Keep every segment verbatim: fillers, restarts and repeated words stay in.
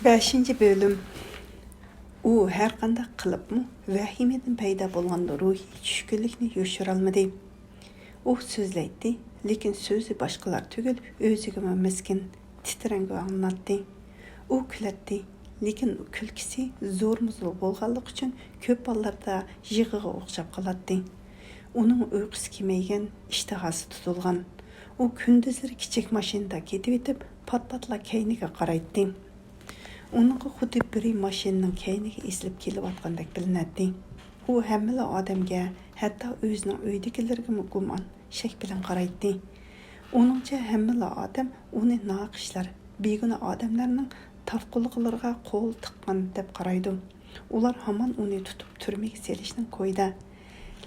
بەشىنچى بۆلۈم. ئۇ ھەرقانداق قىلىپمۇ ۋەھىمىدىن پەيدا بولغان روھىي چۈشكۈنلۈكنى يوشۇرالمىدى. ئۇ سۆزلەيتتى، لېكىن سۆزى باشقىلار تۈگۈل ئۆزىگىمۇ مىسكىن، تىترەڭگۈ ئاڭلىناتتى. ئۇ كۈلەتتى، لېكىن كۈلكىسى زورمۇ زور بولغانلىقى ئۈچۈن كۆپ ھاللاردا يىغىغا ئوخشاپ قالاتتى. ئۇنىڭ ئۇيقۇسى كېمەيگەن، ئىشتىھاسى تۇتۇلغان. ئۇ كۈندۈزلىرى كىچىك ماشىنىدا كېتىۋېتىپ، پات-پاتلا كەينىگە قارايتتى. ئۇنىڭغا خۇددى بىرى ماشىنىنىڭ كەينىگە ئېسىلىپ كېلىۋاتقاندەك بىلىنەتتى. ئۇ ھەممىلا ئادەمگە، ھەتتا ئۆزىنىڭ ئۆيىدىكىلىرىگىمۇ گۇمان، شەك بىلەن قارايتتى. ئۇنىڭچە ھەممىلا ئادەم ئۇنى ناھەق ئىشلار، بىگۇناھ ئادەملەرنىڭ تاپقۇنلۇقلىرىغا قول تىققان دەپ قارايدۇ. ئۇلار ھامان ئۇنى تۇتۇپ تۈرمىگە سېلىشنىڭ كويىدا.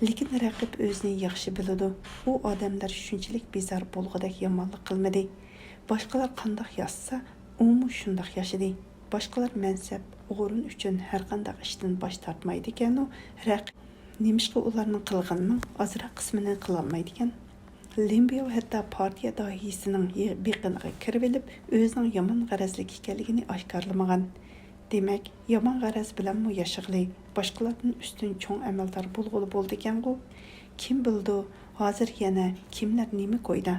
لېكىن رەقىب ئۆزىنى ياخشى بىلىدۇ. ئۇ ئادەملەر شۇنچىلىك بىزار بولغۇدەك يامانلىق قىلمىدى. باشقىلار قانداق ياشىسا، ئۇمۇ شۇنداق ياشىدى. باشقىلار مەنسەپ، ئورۇن ئۈچۈن ھەرقانداق ئىشتىن باش تارتمايدىكەنۇ، رەقىب نېمىشقا ئۇلارنىڭ قىلغىنىنىڭ ئازراق قىسمىنى قىلالمايدىكەن؟ لىن بياۋ ھەتتا پارتىيە داھىيسىنىڭ يى-، بېقىنىغا كىرىۋېلىپ، ئۆزىنىڭ يامان غەرەزلىك ئىكەنلىكىنى ئاشكارىلىمىغان. دېمەك، يامان غەرەز بىلەنمۇ ياشىغىلى، باشقىلاردىن ئۈستۈن چوڭ ئەمەلدار بولغىلى بولىدىكەنغۇ؟ كىم بىلىدۇ، ھازىر يەنە كىملەر نېمە كويدا؟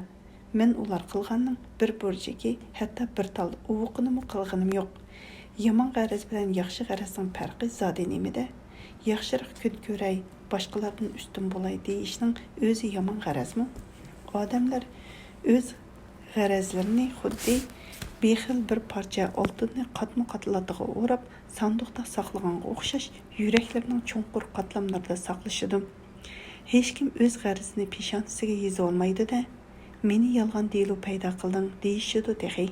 مەن ئۇلار قىلغاننىڭ بىر بۇرجىكى، ھەتتا بىر تال ئۇۋىقىنىمۇ قىلغىنىم يوق. يامان غەرەز بىلەن ياخشى غەرەزنىڭ پەرقى زادى نېمىدە؟ ياخشىراق كۈن كۆرەي، باشقىلاردىن ئۈستۈن بولاي دېيىشنىڭ ئۆزى يامان غەرەزمۇ؟ ئادەملەر ئۆز غەرەزلىرىنى خۇددى بېخىل بىر پارچە ئالتۇننى قاتمۇ قات لاتىغا ئوراپ، ساندۇقتا ساقلىغانغا ئوخشاش، يۈرەكلىرىنىڭ چوڭقۇر قاتلاملىرىدا ساقلىشىدۇ. ھېچكىم ئۆز غەرىزىنى پېشانىسىگە يېزىۋالمايدۇ-دە. «مېنى يالغان دېلو پەيدا قىلدىڭ» دېيىشىدۇ تېخى.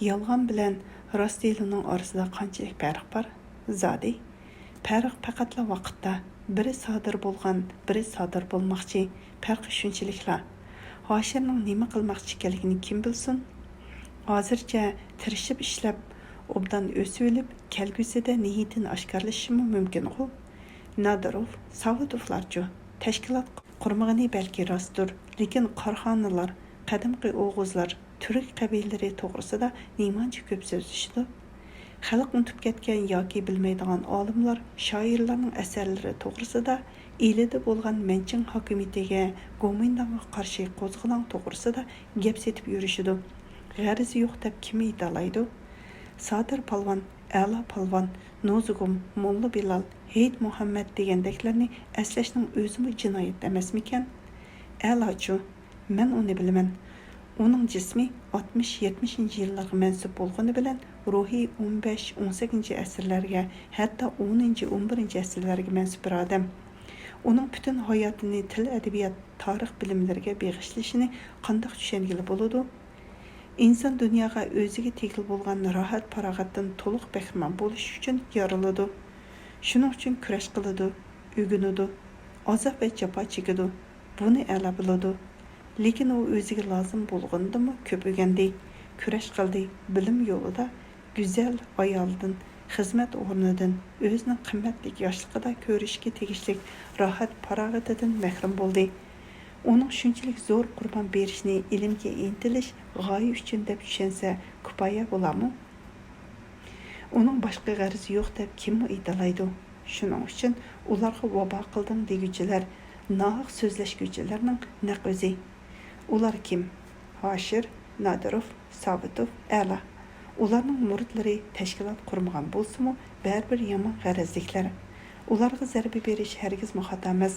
يالغان بىلەن راست دېلونىڭ ئارىسىدا قانچىلىك پەرق بار؟ زادى. پەرق پەقەتلا ۋاقىتتا. بىرى سادىر بولغان، بىرى سادىر بولماقچى. پەرقى شۇنچىلىكلا. ھاشىرنىڭ نېمە قىلماقچى ئىكەنلىكىنى كىم بىلسۇن؟ ھازىرچە تىرىشىپ ئىشلەپ، ئوبدان ئۆسۈۋېلىپ، كەلگۈسىدە نىيىتىنى ئاشكارىلىشىمۇ مۇمكىنغۇ؟ نادىروف، ساۋۇتوفلارچۇ؟ تەشكىلات قۇرمىغىنى بەلكى راستتۇر، لېكىن كارخانىلار، قەدىمكى ئوغۇزلار، تۈرك قەبىلىلىرى توغرىسىدا نېمانچە كۆپ سۆزلىشىدۇ؟ خەلق ئۇنتۇپ كەتكەن ياكى بىلمەيدىغان ئالىملار، شائىرلارنىڭ ئەسەرلىرى توغرىسىدا، ئىلىدە بولغان مەنچىڭ ھاكىمىيىتىگە، گومىنداڭغا قارشى قوزغىلاڭ توغرىسىدا گەپ سېتىپ يۈرۈشىدۇ. غەرىزى يوق دەپ كىم ئېيتالايدۇ؟ سادىر پالۋان، ئەلا پالۋان، نوزۇگۇم، موللا بىلال، ھېيت مۇھەممەد دېگەندەكلەرنى ئەسلەشنىڭ ئۆزىمۇ جىنايەت ئەمەسمىكەن؟ ئەلاچۇ؟ مەن ئۇنى بىلىمەن. ئۇنىڭ جىسمى ئاتمىش، يەتمىشىنچى يىللارغا مەنسۇپ بولغىنى بىلەن، روھى ئون بەش، ئون سەككىزىنچى ئەسىرلەرگە، ھەتتا ئونىنچى، ئون بىرىنچى ئەسىرلەرگە مەنسۇپ بىر ئادەم. ئۇنىڭ پۈتۈن ھاياتىنى تىل، ئەدەبىيات، تارىخ بىلىملىرىگە بېغىشلىشىنى قانداق چۈشەنگىلى بولىدۇ؟ ئىنسان دۇنياغا ئۆزىگە تېگىلى بولغان راھەت-پاراغەتتىن تولۇق بەھرىمەن بولۇش ئۈچۈن يارىلىدۇ. شۇنىڭ ئۈچۈن كۈرەش قىلىدۇ، ئۆگىنىدۇ، ئازاب ۋە جاپا چېكىدۇ. بۇنى ئەلا بىلىدۇ. لېكىن ئۇ ئۆزىگە لازىم بولغىنىدىنمۇ كۆپ ئۆگەندى، كۈرەش قىلدى، بىلىم يولىدا گۈزەل ئايالدىن، خىزمەت ئورنىدىن، ئۆزىنىڭ قىممەتلىك ياشلىقىدا كۆرۈشكە تېگىشلىك راھەت-پاراغىتىدىن مەھرۇم بولدى. ئۇنىڭ شۇنچىلىك زور قۇربان بېرىشىنى ئىلىمگە ئىنتىلىش غايە ئۈچۈن دەپ چۈشەنسە كۇپايە بولارمۇ؟ ئۇنىڭ باشقا غەرىزى يوق دەپ كىممۇ ئېيتالايدۇ؟ شۇنىڭ ئۈچۈن ئۇلارغا ۋابا قىلدىڭ دېگۈچىلەر، ناھەق سۆزلەشكۈچىلەرنىڭ نەق ئۆزى. ئۇلار كىم؟ ھاشىر، نادىروف، سابىتوف، ئەلا. ئۇلارنىڭ مۇرىتلىرى تەشكىلات قۇرمىغان بولسىمۇ، بەرىبىر يامان غەرەزلىكلەر. ئۇلارغا زەربە بېرىش ھەرگىزمۇ خاتا ئەمەس.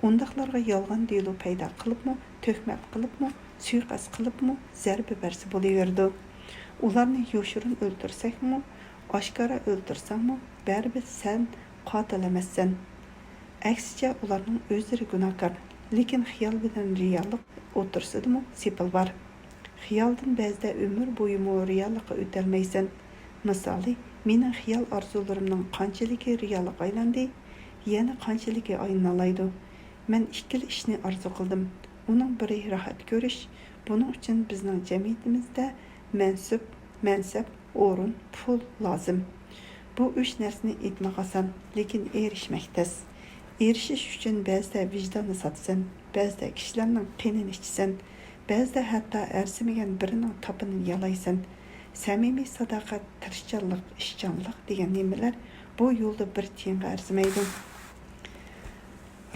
ئۇنداقلارغا يالغان دېلو پەيدا قىلىپمۇ، تۆھمەت قىلىپمۇ، سۇيىقەست قىلىپمۇ زەربە بەرسە بولۇۋېرىدۇ. ئۇلارنى يوشۇرۇن ئۆلتۈرسەكمۇ، ئاشكارا ئۆلتۈرسەڭمۇ، بەرىبىر سەن قاتىل ئەمەسسەن. ئەكسىچە، ئۇلارنىڭ ئۆزلىرى گۇناھكار، لېكىن خىيال بىلەن رېئاللىق ئوتتۇرىسىدىمۇ سېپىل بار. خىيالدىن بەزىدە ئۆمۈر بويىمۇ رېئاللىققا ئۆتەلمەيسەن. مىسالى، مېنىڭ خىيال ئارزۇلىرىمنىڭ قانچىلىكى رېئاللىققا ئايلاندى، يەنە قانچىلىكى ئايلىنالايدۇ؟ مەن ئىككىلا ئىشنى ئارزۇ قىلدىم. ئۇنىڭ بىرى راھەت كۆرۈش، بۇنىڭ ئۈچۈن بىزنىڭ جەمئىيىتىمىزدە مەنسۇپ، مەنسەپ، ئورۇن، پۇل لازىم. بۇ ئۈچ نەرسىنى ئېيتماق ئاسان، لېكىن ئېرىشمەك تەس. ئېرىشىش ئۈچۈن بەزىدە ۋىجداننى ساتىسەن، بەزىدە كىشىلەرنىڭ قېنىنى ئىچىسەن، بەزىدە ھەتتا ئەرزىمىگەن بىرىنىڭ تاپىنىنى يالايسەن. سەمىمىي ساداقەت، تىرىشچانلىق، ئىشچانلىق دېگەن نېمىلەر بۇ يولدا بىر تىيىنغا ئەرزىمەيدۇ.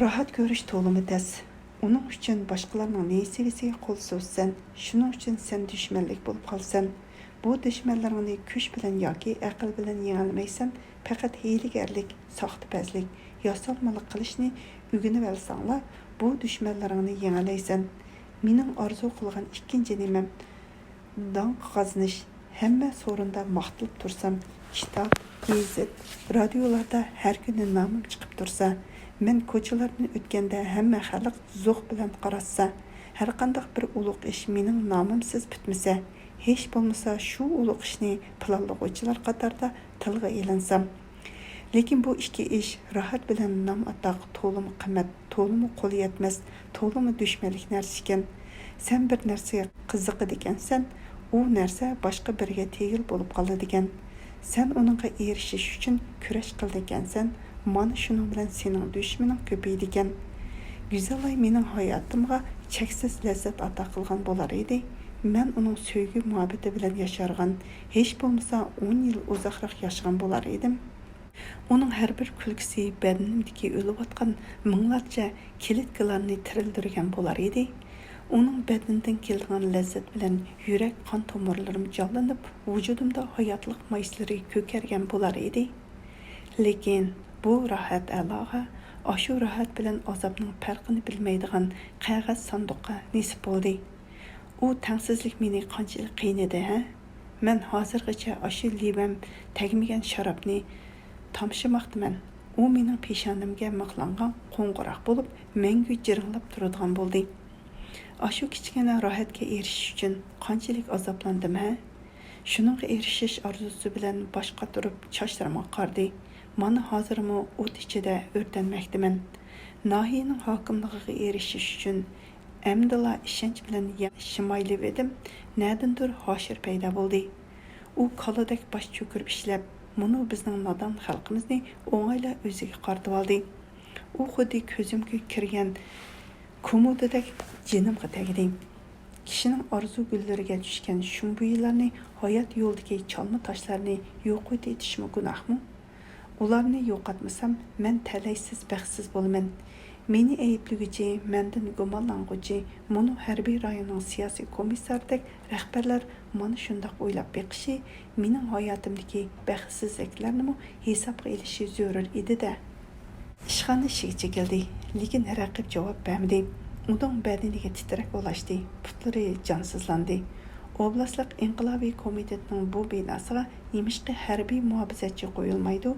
راھەت كۆرۈش تولىمۇ تەس. ئۇنىڭ ئۈچۈن باشقىلارنىڭ نېسىۋىسىگە قول سوزىسەن، شۇنىڭ ئۈچۈن سەن دۈشمەنلىك بولۇپ قالىسەن. بۇ دۈشمەنلىرىڭنى كۈچ بىلەن ياكى ئەقىل بىلەن يېڭەلمەيسەن، پەقەت ھىيلىگەرلىك، ساختىپەزلىك، ياسالمىلىق قىلىشنى ئۆگىنىۋالساڭلا، بۇ دۈشمەنلىرىڭنى يېڭەلەيسەن. مېنىڭ ئارزۇ قىلغان ئىككىنچى نېمەم، داڭ قازىنىش. ھەممە سورۇندا ماختىلىپ تۇرسام، كىتاب، گېزىت، رادىيولاردا ھەر كۈنى نامىم چىقىپ تۇرسا، مەن كوچىلاردىن ئۆتكەندە ھەممە خەلق زوق بىلەن قاراشسا، ھەرقانداق بىر ئۇلۇغ ئىش مېنىڭ نامىمسىز پۈتمىسە، ھېچ بولمىسا شۇ ئۇلۇغ ئىشنى پىلانلىغۇچىلار قاتارىدا تىلغا ئېلىنسام. لېكىن بۇ ئىككى ئىش، راھەت بىلەن نام-ئاتاق، تولىمۇ قىممەت، تولىمۇ قول يەتمەس، تولىمۇ دۈشمەنلىك نەرسە ئىكەن. سەن بىر نەرسىگە قىزىقىدىكەنسەن، ئۇ نەرسە باشقا بىرىگە تېگىل بولۇپ قالىدىكەن. سەن ئۇنىڭغا ئېرىشىش ئۈچۈن كۈرەش قىلىدىكەنسەن، مانا شۇنىڭ بىلەن سېنىڭ دۈشمىنىڭ كۆپىيىدىكەن. گۈزەلئاي مېنىڭ ھاياتىمغا چەكسىز لەززەت ئاتا قىلغان بولار ئىدى. مەن ئۇنىڭ سۆيگۈ مۇھەببىتى بىلەن ياشارغان، ھېچ بولمىسا ئون يىل ئۇزاقراق ياشىغان بولار ئىدىم. ئۇنىڭ ھەر بىر كۈلكىسى بەدىنىمدىكى ئۆلۈۋاتقان مىڭلارچە كلېتكىلارنى تىرىلدۈرگەن بولار ئىدى. ئۇنىڭ بەدىنىدىن كېلىدىغان لەززەت بىلەن يۈرەك قان تومۇرلىرىم جانلىنىپ، ۋۇجۇدۇمدا ھاياتلىق مايسىلىرى كۆكەرگەن بولار ئىدى. لېكىن بۇ راھەت ئەلاغا ئاشۇ راھەت بىلەن ئازابنىڭ پەرقىنى بىلمەيدىغان قەغەز ساندۇققا نېسىپ بولدى. ئۇ تەڭسىزلىك مېنى قانچىلىك قىينىدى، ھە؟ مەن ھازىرغىچە ئاشۇ لېۋەم تەگمىگەن شارابنى تامشىماقتىمەن. ئۇ مېنىڭ پېشانەمگە مىخلانغان قوڭغۇراق بولۇپ، مەڭگۈ جىرىڭلاپ تۇرىدىغان بولدى. ئاشۇ كىچىككىنە راھەتكە ئېرىشىش ئۈچۈن قانچىلىك ئازابلاندىم، ھە؟ شۇنىڭغا ئېرىشىش ئارزۇسى بىلەن باش قاتۇرۇپ چاچلىرىمغا قارىدى. مانا ھازىرمۇ ئوت ئىچىدە ئۆرتەنمەكتىمەن. ناھىيەنىڭ ھاكىملىقىغا ئېرىشىش ئۈچۈن ئەمدىلا ئىشەنچ بىلەن يەنە شىمايلىۋىدىم، نەدىندۇر ھاشىر پەيدا بولدى. ئۇ كالىدەك باش چۆكۈرۈپ ئىشلەپ، مۇنۇ بىزنىڭ نادان خەلقىمىزنى ئوڭايلا ئۆزىگە قارىتىۋالدى. ئۇ خۇددى كۆزۈمگە كىرگەن كومودىدەك جېنىمغا تەگدى. كىشىنىڭ ئارزۇ گۈللىرىگە چۈشكەن شۇمبۇيىلارنى ھايات يولىدىكى چالما تاشلارنى يوقىتىۋېتىشمۇ گۇناھمۇ؟ ئۇلارنى يوقاتمىسام، مەن تەلەيسىز، بەختسىز بولىمەن. مېنى ئەيىبلىگۈچى، مەندىن گۇمانلانغۇچى مۇنۇ ھەربىي رايوننىڭ سىياسىي كومىسسارىدەك رەھبەرلەر مانا شۇنداق ئويلاپ بېقىشى، مېنىڭ ھاياتىمدىكى بەختسىزلىكلەرنىمۇ ھېسابقا ئېلىشى زۆرۈر ئىدى-دە. ئىشخانا ئىشىكى چېكىلدى، لېكىن رەقىب جاۋاب بەرمىدى. ئۇنىڭ بەدىنىگە تىترەك ئۇلاشتى، پۇتلىرى جانسىزلاندى. ئوبلاستلىق ئىنقىلابىي كومىتېتنىڭ بۇ بىناسىغا نېمىشقا ھەربىي مۇھاپىزەتچى قويۇلمايدۇ؟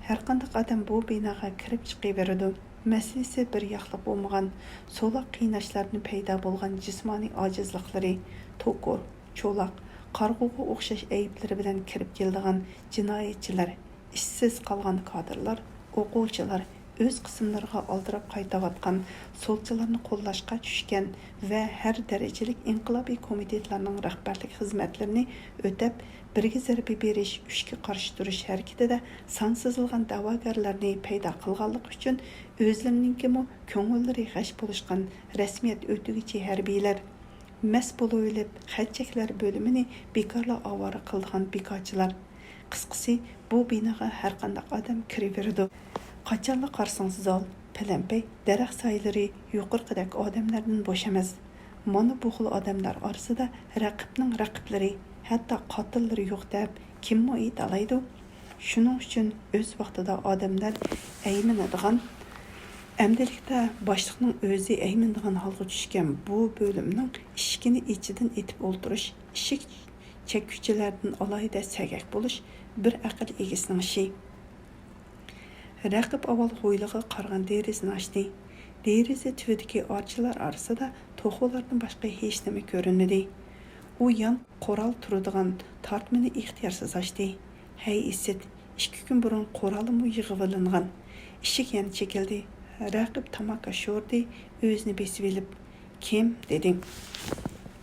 ھەرقانداق ئادەم بۇ بىناغا كىرىپ چىقىۋېرىدۇ. مەسىلىسى بىر ياقلىق بولمىغان، سولاق قىيناشلاردىن پەيدا بولغان جىسمانىي ئاجىزلىقلىرى، توكۇر، چولاق، قارىغۇغا ئوخشاش ئەيىبلىرى بىلەن كىرىپ كېلىدىغان جىنايەتچىلەر، ئىشسىز قالغان كادىرلار، ئوقۇغۇچىلار، ئۆز قىسىملىرىغا ئالدىراپ قايتىۋاتقان سولچىلارنى قوللاشقا چۈشكەن ۋە ھەر دەرىجىلىك ئىنقىلابىي كومىتېتلارنىڭ رەھبەرلىك خىزمەتلىرىنى ئۆتەپ، بىرگە زەربە بېرىش، ئۈچكە قارشى تۇرۇش ھەرىكىتىدە سانسىزلىغان دەۋاگەرلەرنى پەيدا قىلغانلىقى ئۈچۈن ئۆزلىرىنىڭكىمۇ كۆڭۈللىرى غەش بولۇشقان رەسمىيەت ئۆتىگۈچى ھەربىيلەر، مەست بولۇۋېلىپ خەت-چەكلەر بۆلۈمىنى بىكارلا ئاۋارە قىلىدىغان بىكارچىلار. قىسقىسى، بۇ بىناغا ھەرقانداق ئادەم كىرىۋېرىدۇ. قاچانلا قارىسىڭىز زال، پەلەمپەي، دەرەخ سايىلىرى يۇقىرىقىدەك ئادەملەردىن بوش ئەمەس. مانا بۇ خىل ئادەملەر ئارىسىدا رەقىبنىڭ رەقىبلىرى، ھەتتا قاتىللىرى يوق دەپ كىممۇ ئېيتالايدۇ؟ شۇنىڭ ئۈچۈن ئۆز ۋاقتىدا ئادەملەر ئەيمىنىدىغان، ئەمدىلىكتە باشلىقنىڭ ئۆزى ئەيمىنىدىغان ھالغا چۈشكەن بۇ بۆلۈمنىڭ ئىشىكىنى ئىچىدىن ئېتىپ ئولتۇرۇش، ئىشىك چەككۈچىلەردىن ئالاھىدە سەگەك بولۇش بىر ئەقىل ئىگىسىنىڭ ئىشى. رەقىب ئاۋۋال ھويلىغا قارىغان دېرىزىنى ئاچتى. دېرىزە تۈۋىدىكى ئارچىلار ئارىسىدا توخۇلاردىن باشقا ھېچنېمە كۆرۈنمىدى. ئۇ يان قورال تۇرىدىغان تارتمىنى ئىختىيارسىز ئاچتى. ھەي ئىسىت، ئىككى كۈن بۇرۇن قورالىمۇ يىغىۋېلىنغان. ئىشىك يەنە چېكىلدى. رەقىب تاماكا شورىدى، ئۆزىنى بېسىۋېلىپ، «كىم؟» دېدى.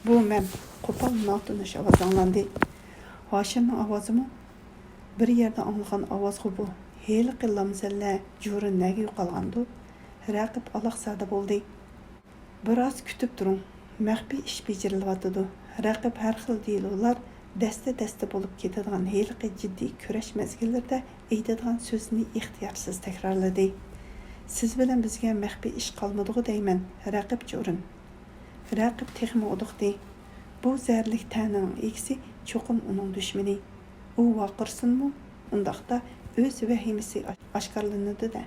«بۇ مەن.» قوپال ناتونۇش ئاۋاز ئاڭلاندى. ھاشىمنىڭ ئاۋازىمۇ؟ بىر يەردە ئاڭلىغان ئاۋازغۇ بۇ. ھېلىقى لامزەللە جورا نەگە يوقالغاندۇ؟ رەقىب ئالاقزادە بولدى. بىراز كۈتۈپ تۇرۇڭ. مەخپىي ئىش بېجىرىلىۋاتىدۇ. رەقىب ھەر خىل دېلولار، دەستە-دەستە بولۇپ كېتىدىغان ھېلىقى جىددىي كۈرەش مەزگىللىرىدە ئېيتىدىغان سۆزىنى ئىختىيارسىز تەكرارلىدى. سىز بىلەن بىزگە مەخپىي ئىش قالمىدىغۇ دەيمەن، رەقىب جورىن. رەقىب تېخىمۇ ھودۇقتى. بۇ زەھەرلىك تەنىنىڭ ئىگىسى چوقۇم ئۇنىڭ دۈشمىنى. ئۇ ۋارقىرىسۇنمۇ؟ ئۇنداقتا ئۆز ۋەھىمىسى ئاش-، ئاشكارىلىنىدۇ-دە.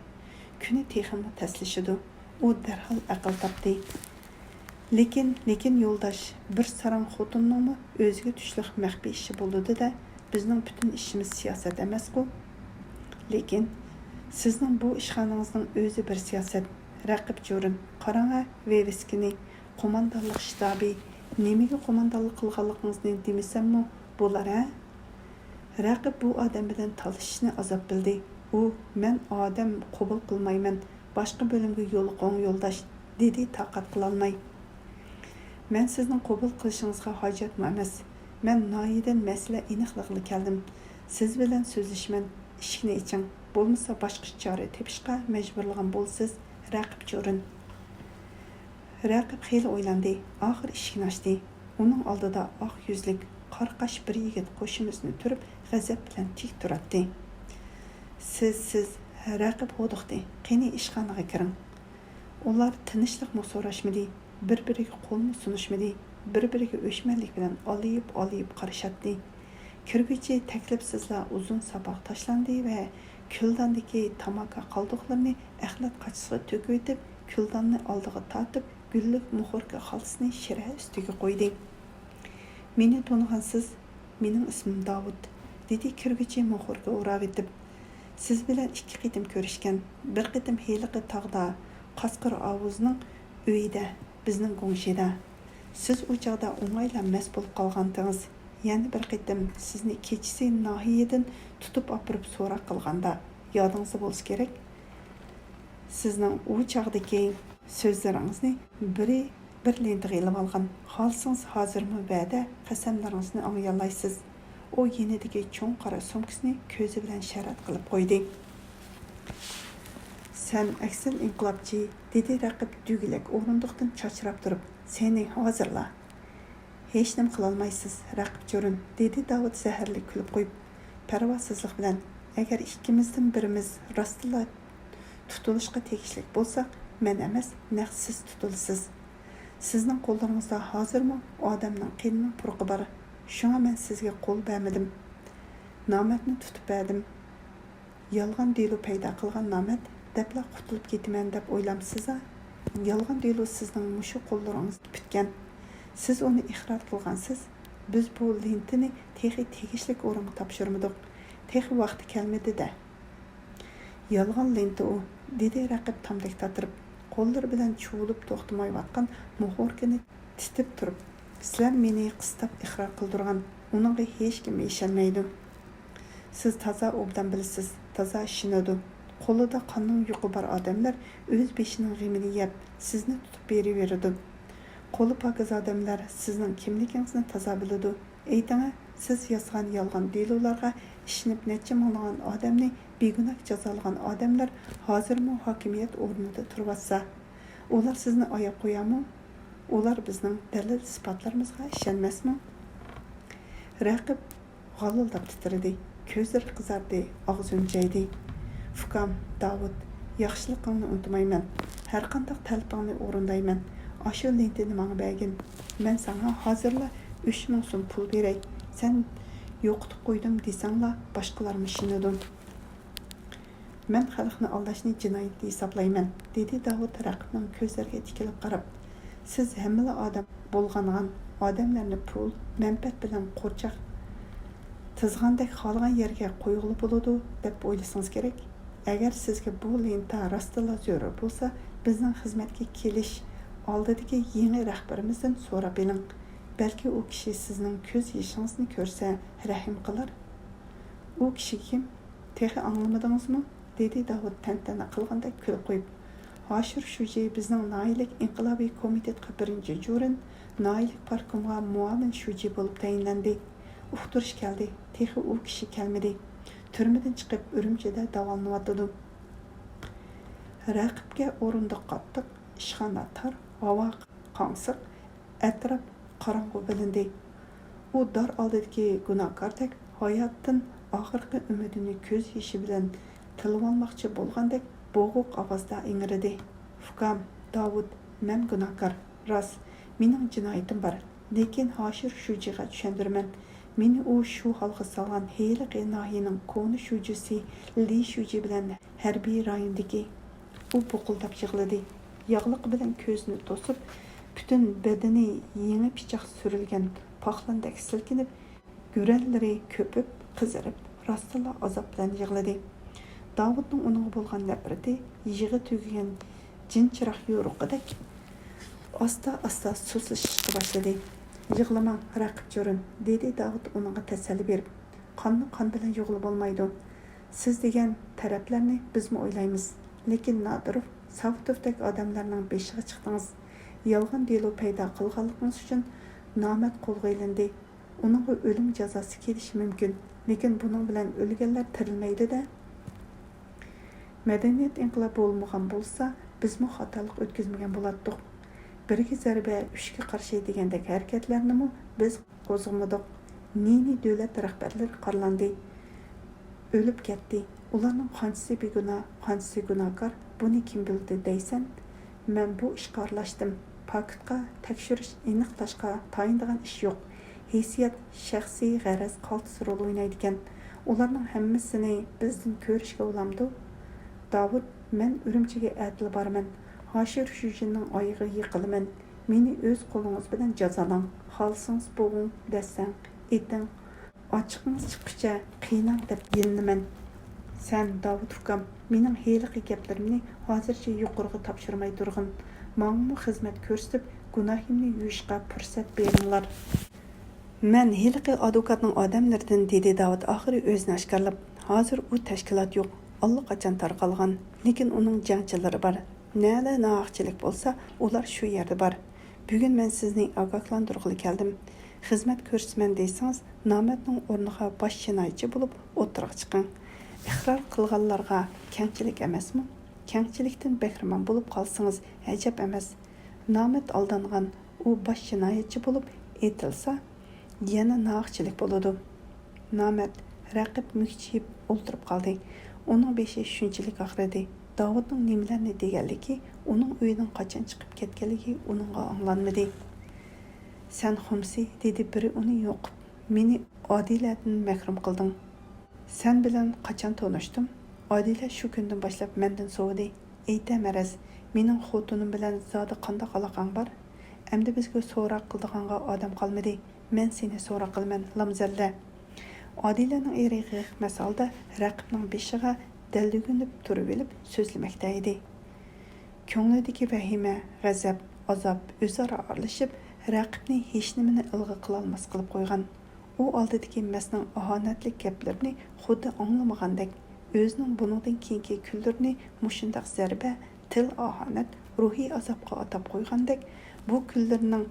كۈنى تېخىمۇ تەسلىشىدۇ. ئۇ دەرھال ئەقىل تاپتى. لېكىن، لېكىن يولداش، بىر ساراڭ خوتۇننىڭمۇ ئۆزىگە تۇشلۇق مەخپىي ئىشى بولىدۇ-دە، بىزنىڭ پۈتۈن ئىشىمىز سىياسەت ئەمەسقۇ؟ لېكىن سىزنىڭ بۇ ئىشخانىڭىزنىڭ ئۆزى بىر سىياسەت، رەقىب جورىن. قاراڭ ھە، ۋىۋىسكىنى، قوماندانلىق شتابى، نېمىگە قوماندانلىق قىلغانلىقىڭىزنى دېمىسەممۇ بولار ھە؟ رەقىب بۇ ئادەم بىلەن تالىشىشنى ئازاب بىلدى. ئۇ، مەن ئادەم قوبۇل قىلمايمەن، باشقا بۆلۈمگە يولۇقۇڭ، يولداش، دېدى تاقەت قىلالماي. مەن سىزنىڭ قوبۇل قىلىشىڭىزغا ھاجەتمۇ ئەمەس. مەن ناھىيەدىن مەسىلە ئېنىقلىغىلى كەلدىم. سىز بىلەن سۆزلىشىمەن، ئىشىكنى ئېچىڭ. بولمىسا باشقىچە چارە تېپىشقا مەجبۇرلىغان بولىسىز، رەقىب جورىن. رەقىب خېلى ئويلاندى، ئاخىر ئىشىكنى ئاچتى. ئۇنىڭ ئالدىدا ئاق يۈزلۈك، قارا قاش بىر يىگىت قوشىمىزنى تۈرۈپ، غەزەپ بىلەن تىك تۇراتتى. سىز، سىز، رەقىب ھودۇقتى، قېنى ئىشخانىغا كىرىڭ. ئۇلار تىنچلىقمۇ سوراشمىدى، بىر-بىرىگە قولمۇ سۇنۇشمىدى، بىر-بىرىگە ئۆچمەنلىك بىلەن ئالىيىپ-ئالىيىپ قارىشاتتى. كىرگۈچى تەكلىپسىزلا ئۇزۇن ساپاق تاشلاندى ۋە كۈلداندىكى تاماكا قالدۇقلىرىنى ئەخلەت قاچىسىغا تۆكۈۋېتىپ، كۈلداننى ئالدىغا تارتىپ، گۈللۈك مۇخوركا خالتىسىنى شىرە ئۈستىگە قويدى. مېنى تونۇغانسىز، مېنىڭ ئىسمىم داۋۇت، دېدى كىرگۈچى مۇخوركا ئوراۋېتىپ. سىز بىلەن ئىككى قېتىم كۆرۈشكەن، بىر قېتىم ھېلىقى تاغدا قاسقىر ئاۋۇزنىڭ ئۆيىدە، بىزنىڭ گۇڭشىدا. سىز ئۇ چاغدا ئوڭايلا مەست بولۇپ قالغانتىڭىز. يەنە بىر قېتىم سىزنى كېچىسى ناھىيەدىن تۇتۇپ ئاپىرىپ سوراق قىلغاندا، يادىڭىزدا بولسا كېرەك، سىزنىڭ ئۇ چاغدىكى سۆزلىرىڭىزنى بىرى بىر لېنتىغا ئېلىۋالغان. خالىسىڭىز ھازىرمۇ ۋەدە، قەسەملىرىڭىزنى ئاڭلىيالايسىز. ئۇ يېنىدىكى چوڭ قارا سومكىسىنى كۆزى بىلەن شەرەت قىلىپ قويدى. سەن ئەكسىل ئىنقىلابچى، دېدى رەقىب دۈگىلەك ئورۇندۇقتىن چاچراپ تۇرۇپ. سېنى ھازىرلا. ھېچنېمە قىلالمايسىز، رەقىب جورىن، دېدى داۋۇت زەھەرلىك كۈلۈپ قويۇپ، پەرۋاسىزلىق بىلەن. ئەگەر ئىككىمىزدىن بىرىمىز راستلا تۇتۇلۇشقا تېگىشلىك بولساق، مەن ئەمەس، نەق سىز تۇتۇلىسىز. سىزنىڭ قوللىرىڭىزدا ھازىرمۇ ئادەمنىڭ قېنىنىڭ پۇرىقى بار. شۇڭا مەن سىزگە قول بەرمىدىم. نامەردنى تۇتۇپ بەردىم. يالغان دېلو پەيدا قىلغان نامەرد دەپلا قۇتۇلۇپ كېتىمەن دەپ ئويلامسىزا؟ يالغان دېلو سىزنىڭ مۇشۇ قوللىرىڭىزدا پۈتكەن. سىز ئۇنى ئىقرار قىلغانسىز. بىز بۇ لېنتىنى تېخى تېگىشلىك ئورۇنغا تاپشۇرمىدۇق. تېخى ۋاقتى كەلمىدى-دە. يالغان لېنتا ئۇ، دېدى رەقىب تامدەك تاتىرىپ، قوللىرى بىلەن چۇۋۇلۇپ توختىمايۋاتقان مۇخوركىنى تىتىپ تۇرۇپ. سىلەر مېنى قىستاپ ئىقرار قىلدۇرغان، ئۇنىڭغا ھېچكىم ئىشەنمەيدۇ. سىز تازا ئوبدان بىلىسىز، تازا ئىشىنىدۇ. قولىدا قاننىڭ يۇقى بار ئادەملەر ئۆز بېشىنىڭ غېمىنى يەپ، سىزنى تۇتۇپ بېرىۋېرىدۇ. قولى پاكىز ئادەملەر سىزنىڭ كىملىكىڭىزنى تازا بىلىدۇ. ئېيتىڭە، سىز ياسىغان يالغان دېلولارغا ئىشىنىپ نەچچە مىڭلىغان ئادەمنى بىگۇناھ جازالىغان ئادەملەر ھازىرمۇ ھاكىمىيەت ئورنىدا تۇرۇۋاتسا، ئۇلار سىزنى ئاياپ قويارمۇ؟ ئۇلار بىزنىڭ دەلىل-ئىسپاتلىرىمىزغا ئىشەنمەسمۇ؟ رەقىب غالۋىلداپ تىترىدى، كۆزلىرى قىزاردى، ئاغزى ھۈمجەيدى. ئۇكام، داۋۇت، ياخشىلىقىڭنى ئۇنتۇمايمەن، ھەرقانداق تەلىپىڭنى ئورۇندايمەن. ئاشۇ لېنتىنى ماڭا بەرگىن. مەن ساڭا ھازىرلا ئۈچ مىڭ سوم پۇل بېرەي، سەن يوقىتىپ قويدۇم دېسەڭلا، باشقىلارمۇ ئىشىنىدۇ. مەن خەلقنى ئالداشنى جىنايەت ھېسابلايمەن، دېدى داۋۇت رەقىبنىڭ كۆزلىرىگە تىكىلىپ قاراپ. سىز ھەممىلا ئادەم بۇلغانغان ئادەملەرنى پۇل، مەنپەئەت بىلەن قورچاق تىزغاندەك خالىغان يەرگە قويغىلى بولىدۇ دەپ ئويلىسىڭىز كېرەك. ئەگەر سىزگە بۇ لېنتا راستتىنلا زۆرۈر بولسا، بىزنىڭ خىزمەتكە كېلىش ئالدىدىكى يېڭى رەھبىرىمىزدىن سوراپ بېقىڭ. بەلكى ئۇ كىشى سىزنىڭ كۆز يېشىڭىزنى كۆرسە، رەھىم قىلار. ئۇ كىشى كىم؟ تېخى ئاڭلىمىدىڭىزمۇ؟ دېدى داۋۇت تەنتەنە قىلغاندەك كۈلۈپ قويۇپ. ھاشىر شۇجى بىزنىڭ ناھىيەلىك ئىنقىلابىي كومىتېتقا بىرىنچى جۇرىن، ناھىيەلىك پارتكومغا مۇئاۋىن شۇجى بولۇپ تەيىنلەندى. ئۇقتۇرۇش كەلدى، تېخى ئۇ كىشى كەلمىدى. تۈرمىدىن چىقىپ ئۈرۈمچىدە داۋالىنىۋاتىدۇ. رەقىبكە ئورۇندۇق قاتتىق، ئىشخانا تار، ھاۋا قاڭسىق، ئەتراپ قاراڭغۇ بىلىندى. ئۇ دار ئالدىدىكى گۇناھكاردەك ھاياتتىن ئاخىرقى ئۈمىدىنى كۆز يېشى بىلەن تىلىۋالماقچى بولغاندەك بوغۇق ئاۋازدا ئىڭرىدى. ئۇكام، داۋۇت، مەن گۇناھكار. راست، مېنىڭ جىنايىتىم بار. لېكىن ھاشىر شۇجىغا چۈشەندۈرىمەن. مېنى ئۇ شۇ ھالغا سالغان ھېلىقى ناھىيەنىڭ كونا شۇجىسى لى شۇجى بىلەن ھەربىي رايوندىكى. ئۇ بۇقۇلداپ يىغلىدى. ياغلىقى بىلەن كۆزىنى توسۇپ، پۈتۈن بەدىنى يېڭى پىچاق سۈرۈلگەن پاقلاندەك سىلكىنىپ، گۈرەنلىرى كۆپۈپ، قىزىرىپ، راستتىنلا ئازاب بىلەن يىغلىدى. داۋۇتنىڭ ئۇنىڭغا بولغان نەپرىتى يىغى تۈگىگەن جىن چىراغ يورۇقىدەك ئاستا-ئاستا سۇسلىشىشقا باشلىدى. يىغلىماڭ، رەقىب جورۇن، دېدى داۋۇت ئۇنىڭغا تەسەللى بېرىپ. قاننى قان بىلەن يۇغىلى بولمايدۇ. سىز دېگەن تەرەپلەرنى بىزمۇ ئويلايمىز. لېكىن نادىروف، ساۋۇتوفدەك ئادەملەرنىڭ بېشىغا چىقتىڭىز. يالغان دېلو پەيدا قىلغانلىقىڭىز ئۈچۈن نامەرد قولغا ئېلىندى. ئۇنىڭغا ئۆلۈم جازاسى كېلىشى مۇمكىن. لېكىن بۇنىڭ بىلەن ئۆلگەنلەر تىرىلمەيدۇ-دە. مەدەنىيەت ئىنقىلابى بولمىغان بولسا، بىزمۇ خاتالىق ئۆتكۈزمىگەن بولاتتۇق. بىرگە زەربە، ئۈچكە قارشى دېگەندەك ھەرىكەتلەرنىمۇ بىز قوزغىمىدۇق. نى نى دۆلەت رەھبەرلىرى قارىلاندى، ئۆلۈپ كەتتى. ئۇلارنىڭ قانچىسى بىگۇناھ، قانچىسى گۇناھكار، بۇنى كىم بىلدى دەيسەن؟ مەن بۇ ئىشقا ئارىلاشتىم. پاكىتقا، تەكشۈرۈش، ئېنىقلاشقا تايىنىدىغان ئىش يوق. ھېسسىيات، شەخسىي غەرەز قالتىس رول ئوينايدىكەن. ئۇلارنىڭ ھەممىسىنى بىزدىن كۆرۈشكە بولامدۇ؟ داۋۇت، مەن ئۈرۈمچىگە ئەتىلا بارىمەن. ھاشىر شۇجىنىڭ ئايىغىغا يىقىلىمەن. مېنى ئۆز قولىڭىز بىلەن جازالاڭ. خالىسىڭىز بوغۇڭ، دەسسەڭ، ئېتىڭ. ئاچچىقىڭىز چىققۇچە قىيناڭ دەپ يېلىنىمەن. سەن، داۋۇت ئۇكام، مېنىڭ ھېلىقى گەپلىرىمنى ھازىرچە يۇقىرىغا تاپشۇرماي تۇرغىن. ماڭىمۇ خىزمەت كۆرسىتىپ، گۇناھىمنى يۇيۇشقا پۇرسەت بېرىڭلار. مەن ھېلىقى ئادۋوكاتنىڭ ئادەملىرىدىن، دېدى داۋۇت ئاخىرى ئۆزىنى ئاشكارىلاپ. ھازىر ئۇ تەشكىلات يوق، ئاللىقاچان تارقالغان. لېكىن ئۇنىڭ جەڭچىلىرى بار. نەلە ناھەقچىلىك بولسا، ئۇلار شۇ يەردە بار. بۈگۈن مەن سىزنى ئاگاھلاندۇرغىلى كەلدىم. خىزمەت كۆرسىتىمەن دېسىڭىز، نامەردنىڭ ئورنىغا باش جىنايەتچى بولۇپ ئوتتۇرىغا چىقىڭ. ئىقرار قىلغانلارغا كەڭچىلىك ئەمەسمۇ؟ كەڭچىلىكتىن بەھرىمەن بولۇپ قالسىڭىز ئەجەب ئەمەس. نامەرد ئالدانغان، ئۇ باش جىنايەتچى بولۇپ ئېتىلسا، يەنە ناھەقچىلىك بولىدۇ. نامەرد، رەقىب مۈكچىيىپ ئولتۇرۇپ قالدى. ئۇنىڭ بېشى شۇنچىلىك ئاغرىدى. داۋۇتنىڭ نېمىلەرنى دېگەنلىكى، ئۇنىڭ ئۆيىدىن قاچان چىقىپ كەتكەنلىكى ئۇنىڭغا ئاڭلانمىدى. سەن خۇمسى، دېدى بىرى ئۇنى يوقۇپ، مېنى ئادىلەدىن مەھرۇم قىلدىڭ. سەن بىلەن قاچان تونۇشتۇم؟ ئادىلە شۇ كۈندىن باشلاپ مەندىن سوۋۇدى. ئېيتە مەرەز، مېنىڭ خوتۇنۇم بىلەن زادى قانداق ئالاقەڭ بار؟ ئەمدى بىزگە سوراق قىلىدىغانغا ئادەم قالمىدى. مەن سېنى سوراق قىلىمەن، لامزەللە. ئادىلەنىڭ ئېرى غىغىقمەس ھالدا رەقىبنىڭ بېشىغا دەلدۈگۈنۈپ تۇرۇۋېلىپ سۆزلىمەكتە ئىدى. كۆڭلىدىكى ۋەھىمە، غەزەپ، ئازاب ئۆزئارا ئارىلىشىپ، رەقىبنى ھېچنېمىنى ئىلغا قىلالماس قىلىپ قويغان. ئۇ ئالدىدىكى مەستنىڭ ئاھانەتلىك گەپلىرىنى خۇددى ئاڭلىمىغاندەك، ئۆزىنىڭ بۇنىڭدىن كېيىنكى كۈنلىرىنى مۇشۇنداق زەربە، تىل ئاھانەت، روھىي ئازابقا ئاتاپ قويغاندەك، بۇ كۈنلىرىنىڭ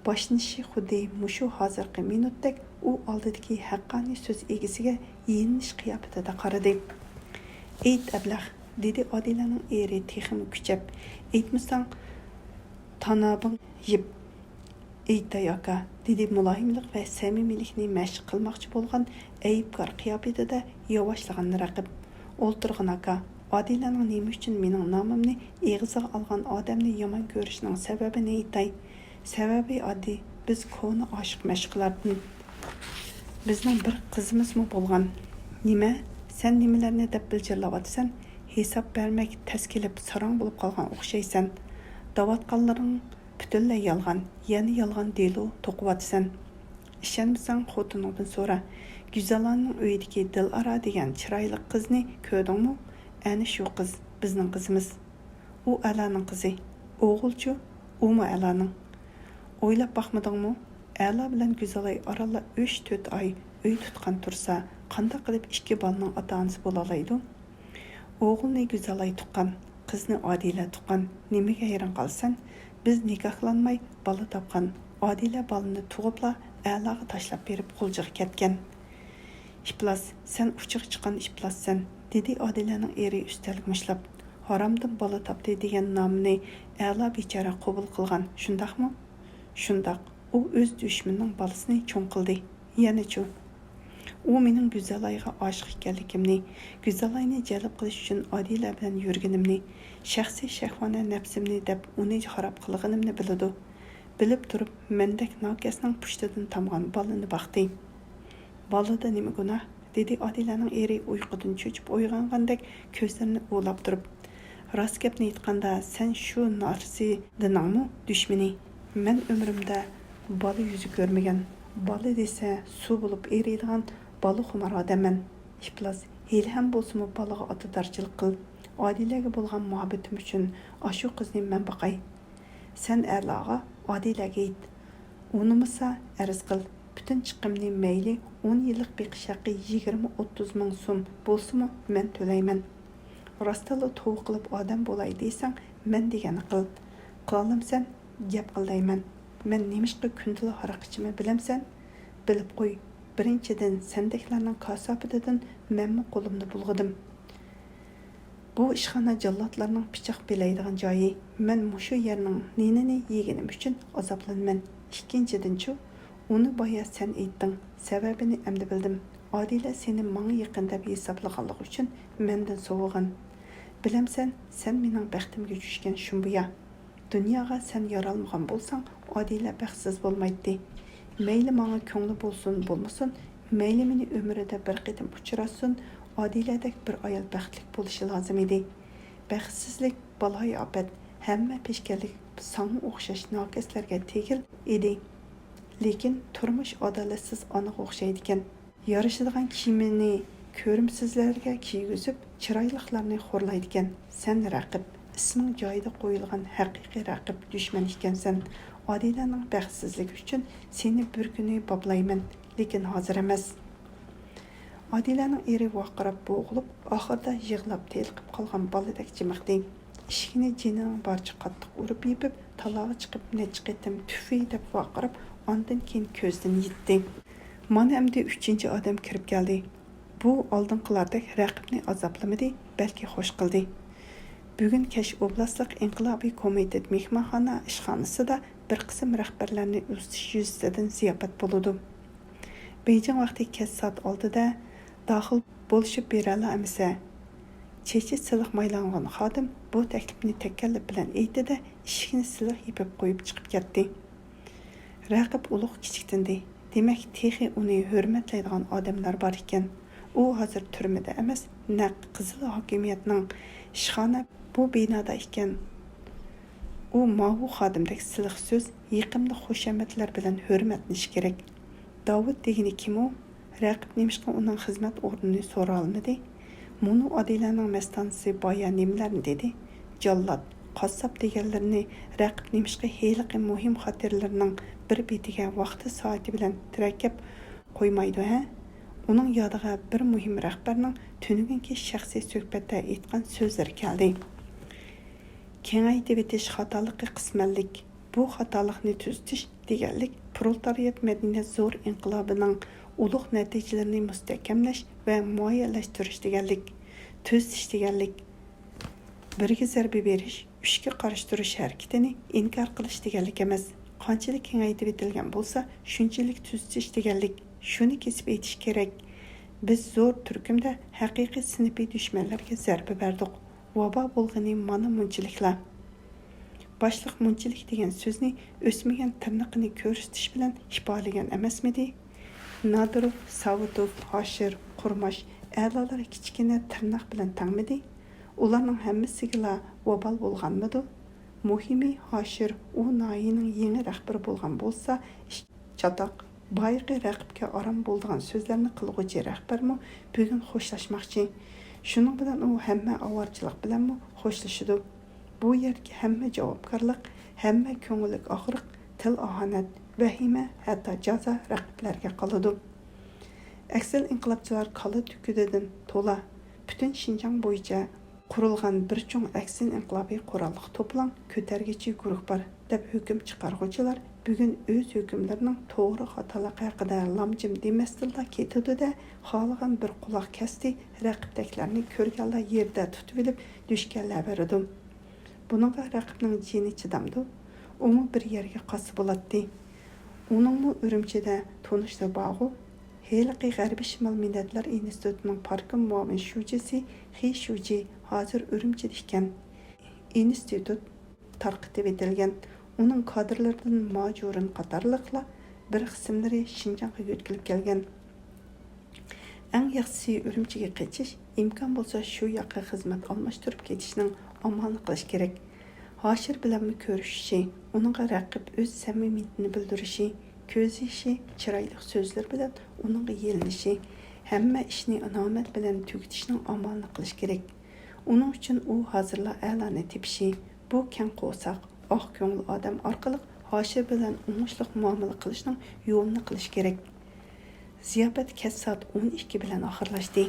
باشلىنىشى خۇددى مۇشۇ ھازىرقى مىنۇتتەك ئۇ ئالدىدىكى ھەققانىي سۆز ئىگىسىگە يېلىنىش قىياپىتىدە قارىدى. ئېيت، ئەبلەخ، دېدى ئادىلەنىڭ ئېرى تېخىمۇ كۈچەپ. ئېيتمىساڭ، تانابىڭ يىپ. ئېيتاي، ئاكا، دېدى مۇلايىملىق ۋە سەمىمىيلىكنى مەشىق قىلماقچى بولغان ئەيىبكار قىياپىتىدە ياۋاشلىغان رەقىب. ئولتۇرغىن، ئاكا. ئادىلەنىڭ نېمە ئۈچۈن مېنىڭ نامىمنى ئېغىزىغا ئالغان ئادەمنى يامان كۆرۈشىنىڭ سەۋەبىنى ئېيتاي. سەۋەبى ئاددىي، بىز كونا ئاشىق مەشۇقلاردىن. بىزنىڭ بىر قىزىمىزمۇ بولغان. نېمە؟ سەن نېمىلەرنى دەپ بىلجىرلاۋاتىسەن؟ ھېساب بەرمەك تەس كېلىپ ساراڭ بولۇپ قالغان ئوخشايسەن. دەۋاتقانلىرىڭ پۈتۈنلەي يالغان، يەنە يالغان دېلو توقۇۋاتىسەن. ئىشەنمىسەڭ خوتۇنۇڭدىن سورا. گۈزەلانىڭ ئۆيىدىكى دىلئارا دېگەن چىرايلىق قىزنى كۆردۈڭمۇ؟ ئەنە شۇ قىز، بىزنىڭ قىزىمىز. ئۇ ئەلانىڭ قىزى. ئوغۇلچۇ؟ ئۇمۇ ئەلانىڭ. ئويلاپ باقمىدىڭمۇ؟ ئەلا بىلەن گۈزەلاي ئارانلا ئۈچ تۆت ئاي ئۆي تۇتقان تۇرسا، قانداق قىلىپ ئىككى بالىنىڭ ئاتا-ئانىسى بولالايدۇ؟ ئوغۇلنى گۈزەلاي تۇغقان، قىزنى ئادىلە تۇغقان. نېمىگە ھەيران قالىسەن؟ بىز نىكاھلانماي بالا تاپقان. ئادىلە بالىنى تۇغۇپلا ئەلاغا تاشلاپ بېرىپ غۇلجىغا كەتكەن. ئىپلاس، سەن ئۇچىغا چىققان ئىپلاسسەن، دېدى ئادىلەنىڭ ئېرى ئۈستەلگە مۇشتلاپ. ھارامدىن بالا تاپتى دېگەن نامنى ئەلا بىچارە قوبۇل قىلغان، شۇنداقمۇ؟ شۇنداق. ئۇ ئۆز دۈشمىنىنىڭ بالىسىنى چوڭ قىلدى. يەنىچۇ؟ ئۇ مېنىڭ گۈزەلايغا ئاشىق ئىكەنلىكىمنى، گۈزەلاينى جەلپ قىلىش ئۈچۈن ئادىلە بىلەن يۈرگىنىمنى، شەخسىي شەھۋانە نەپسىمنى دەپ ئۇنى خاراب قىلغىنىمنى بىلىدۇ. بىلىپ تۇرۇپ مەندەك ناكەسنىڭ پۇشتىدىن تامغان بالىنى باقتى. «بالىدا نېمە گۇناھ؟» دېدى ئادىلەنىڭ ئېرى ئۇيقۇدىن چۆچۈپ ئويغانغاندەك كۆزلىرىنى ئۇۋىلاپ تۇرۇپ. «راست گەپنى ئېيتقاندا، سەن شۇ نارسىدىنىڭمۇ دۈشمىنى. مەن ئۆمرۈمدە بالا يۈزى كۆرمىگەن، بالا دېسە سۇ بولۇپ ئېرىيدىغان بالا خۇمار ئادەممەن. ئىپلاس، ھېلىھەم بولسىمۇ بالىغا ئاتىدارچىلىق قىل. ئادىلەگە بولغان مۇھەببىتىم ئۈچۈن ئاشۇ قىزنى مەن باقاي. سەن ئەرلەرگە ئادىلەگە ئېيت. ئۇنىمىسا ئەرز قىل. پۈتۈن چىقىمنى، مەيلى ئون يىللىق بېقىش ھەققى يىگىرمە ئوتتۇز مىڭ سوم بولسىمۇ مەن تۆلەيمەن. راستتىنلا توۋا قىلىپ ئادەم بولاي دېسەڭ، مەن دېگەننى قىل. قىلالامسەن؟ گەپ قىل دەيمەن. مەن نېمىشقا كۈندىلا ھاراق ئىچىمەن بىلەمسەن؟ بىلىپ قوي، بىرىنچىدىن، سەندەكلەرنىڭ كاساپىتىدىن مەنمۇ قولۇمنى بۇلغىدىم. بۇ ئىشخانا جاللاتلارنىڭ پىچاق بىلەيدىغان جايى. مەن مۇشۇ يەرنىڭ نېنىنى يېگىنىم ئۈچۈن ئازابلىنىمەن. ئىككىنچىدىنچۇ، ئۇنى بايا سەن ئېيتتىڭ. سەۋەبىنى ئەمدى بىلدىم. ئادىلە سېنى ماڭا يېقىن دەپ ھېسابلىغانلىقى ئۈچۈن مەندىن سوۋۇغان. بىلەمسەن، سەن مېنىڭ بەختىمگە چۈشكەن شۇمبۇيا. دۇنياغا سەن يارالمىغان بولساڭ، ئادىلە بەختسىز بولمايتتى. مەيلى ماڭا كۆڭلى بولسۇن، بولمىسۇن، مەيلى مېنى ئۆمرىدە بىر قېتىم ئۇچراتسۇن، ئادىلەدەك بىر ئايال بەختلىك بولۇشى لازىم ئىدى. بەختسىزلىك، بالايىئاپەت، ھەممە پېشكەللىك ساڭا ئوخشاش ناكەسلەرگە تېگىل ئىدى. لېكىن تۇرمۇش ئادالەتسىز ئانىغا ئوخشايدىكەن. يارىشىدىغان كىيىمىنى كۆرۈمسىزلەرگە كىيگۈزۈپ، چىرايلىقلارنى خورلايدىكەن. سەن رەقىب، ئىسمىڭ جايىدا قويۇلغان ھەقىقىي رەقىب، دۈشمەن ئىكەنسەن. ئادىلەنىڭ بەختسىزلىكى ئۈچۈن سېنى بىر كۈنى باپلايمەن، لېكىن ھازىر ئەمەس. ئادىلەنىڭ ئېرى ۋارقىراپ بوغۇلۇپ، ئاخىرىدا يىغلاپ تېلىقىپ قالغان بالىدەك جىمىقتى. ئىشىكنى جېنىنىڭ بارىچە قاتتىق ئۇرۇپ يېپىپ، تالاغا چىقىپ نەچچە قېتىم «تۈفى» دەپ ۋارقىراپ، ئاندىن كېيىن كۆزدىن يىتتى. مانا ئەمدى ئۈچىنچى ئادەم كىرىپ كەلدى. بۇ ئالدىنقىلاردەك رەقىبنى ئازابلىمىدى، بەلكى خوش قىلدى. بۈگۈن كەچ ئوبلاستلىق ئىنقىلابىي كومىتېت مېھمانخانا ئىشخانىسىدا بىر قىسىم رەھبەرلەرنى ئۇزىتىش يۈزىسىدىن زىياپەت بولىدۇ. بېيجىڭ ۋاقتى كەچ سائەت ئالتىدا داخىل بولۇشۇپ بېرەلا ئەمىسە؟ چېچى سىلىق مايلانغان خادىم بۇ تەكلىپنى تەكەللۇپ بىلەن ئېيتتى-دە، ئىشىكنى سىلىق يېپىپ قويۇپ چىقىپ كەتتى. رەقىب ئۇلۇغ كىچىكتىندى. دېمەك، تېخى ئۇنى ھۆرمەتلەيدىغان ئادەملەر بار ئىكەن. ئۇ ھازىر تۈرمىدە ئەمەس، نەق قىزىل ھاكىمىيەتنىڭ ئىشخانا بۇ بىنادا ئىكەن. ئۇ ماۋۇ خادىمدەك سىلىق سۆز، يېقىملىق خۇشامەتلەر بىلەن ھۆرمەتلىنىشى كېرەك. داۋۇت دېگىنى كىم ئۇ؟ رەقىب نېمىشقا ئۇنىڭ خىزمەت ئورنىنى سورىۋالمىدى؟ مۇنۇ ئادىلەنىڭ مەستانىسى بايا نېمىلەرنى دېدى؟ جاللات، قاسساپ دېگەنلىرىنى رەقىب نېمىشقا ھېلىقى مۇھىم خاتىرىلىرىنىڭ بىر بېتىگە ۋاقتى سائىتى بىلەن تىرەكلەپ قويمايدۇ ھە؟ ئۇنىڭ يادىغا بىر مۇھىم رەھبەرنىڭ تۈنۈگۈنكى شەخسىي سۆھبەتتە ئېيتقان سۆزلىرى كەلدى. كېڭەيتىۋېتىش خاتالىقى قىسمەنلىك. بۇ خاتالىقنى تۈزىتىش دېگەنلىك، پرولېتارىيەت مەدەنىيەت زور ئىنقىلابىنىڭ ئۇلۇغ نەتىجىلىرىنى مۇستەھكەملەش ۋە مۇئەييەنلەشتۈرۈش دېگەنلىك. تۈزىتىش دېگەنلىك، بىرگە زەربە بېرىش، ئۈچكە قارشى تۇرۇش ھەرىكىتىنى ئىنكار قىلىش دېگەنلىك ئەمەس. قانچىلىك كېڭەيتىۋېتىلگەن بولسا، شۇنچىلىك تۈزىتىش دېگەنلىك. شۇنى كېسىپ ئېيتىش كېرەك، بىز زور تۈركۈمدە ھەقىقىي سىنىپىي دۈشمەنلەرگە زەربە بەردۇق. ۋابا بولغىنى مانا مۇنچىلىكلا. باشلىق مۇنچىلىك دېگەن سۆزنى ئۆسمىگەن تىرنىقىنى كۆرسىتىش بىلەن ئىپادىلىگەن ئەمەسمىدى؟ نادىروف، ساۋۇتوف، ھاشىر، قۇرماش، ئەلالار كىچىككىنە تىرناق بىلەن تەڭمىدى؟ ئۇلارنىڭ ھەممىسىگىلا ۋابال بولغانمىدۇ؟ مۇھىمى، ھاشىر ئۇ ناھىيەنىڭ يېڭى رەھبىرى بولغان بولسا، ئىش چاتاق، بايىقى رەقىبكە ئاران بولىدىغان سۆزلەرنى قىلغۇچى رەھبەرمۇ بۈگۈن خوشلاشماقچى. شۇنىڭ بىلەن ئۇ ھەممە ئاۋارىچىلىق بىلەنمۇ خوشلىشىدۇ. بۇ يەردىكى ھەممە جاۋابكارلىق، ھەممە كۆڭۈللۈك ئاغرىق، تىل ئاھانەت، ۋەھىمە، ھەتتا جازا رەقىبلەرگە قالىدۇ. ئەكسىل ئىنقىلابچىلار كالا تۈكۈدىدىن تولا، پۈتۈن شىنجاڭ بويىچە قۇرۇلغان بىر چوڭ ئەكسىل ئىنقىلابىي قوراللىق توپلاڭ، كۆتەرگۈچى گۇرۇھ بار، دەپ ھۆكۈم چىقارغۇچىلار بۈگۈن ئۆز ھۆكۈملىرىنىڭ توغرا خاتالىقى ھەققىدە لامجىم دېمەستىنلا كېتىدۇ-دە، خالىغان بىر قۇلاق كەستى رەقىبتەكلەرنى كۆرگەنلا يېرىدە تۇتۇۋېلىپ دۈشكەنلەۋېرىدۇ. بۇنىڭغا رەقىبنىڭ جېنى چىدامدۇ؟ ئۇمۇ بىر يەرگە قالسا بولاتتى. ئۇنىڭمۇ ئۈرۈمچىدە تونۇشلىرى بارغۇ؟ ھېلىقى غەربىي شىمال مىللەتلەر ئىنستىتۇتىنىڭ پارتكوم مۇئاۋىن شۇجىسى خې شۇجى ھازىر ئۈرۈمچىدە ئىكەن. ئىنستىتۇت تارقىتىۋېتىلگەن. ئۇنىڭ كادىرلىرىدىن ما جۇرېن قاتارلىقلار بىر قىسىملىرى شىنجاڭغا يۆتكىلىپ كەلگەن. ئەڭ ياخشىسى ئۈرۈمچىگە قېچىش، ئىمكان بولسا شۇ ياققا خىزمەت ئالماشتۇرۇپ كېتىشنىڭ ئامالىنى قىلىش كېرەك. ھاشىر بىلەنمۇ كۆرۈشۈشى، ئۇنىڭغا رەقىپ ئۆز سەمىمىيىتىنى بىلدۈرۈشى، كۆز يېشى، چىرايلىق سۆزلىرى بىلەن ئۇنىڭغا يېلىنىشى، ھەممە ئىشنى ئامانەت بىلەن تۈگىتىشنىڭ ئامالىنى قىلىش كېرەك. ئۇنىڭ ئۈچۈن ئۇ ھازىرلا ئەلانى تېپىشى، بۇ كەڭ قورساق، ئاق كۆڭۈل ئادەم ئارقىلىق ھاشىر بىلەن ئوڭۇشلۇق مۇئامىلە قىلىشنىڭ يولىنى قىلىش كېرەك. زىياپەت كەچ سائەت ئون ئىككى بىلەن ئاخىرلاشتى.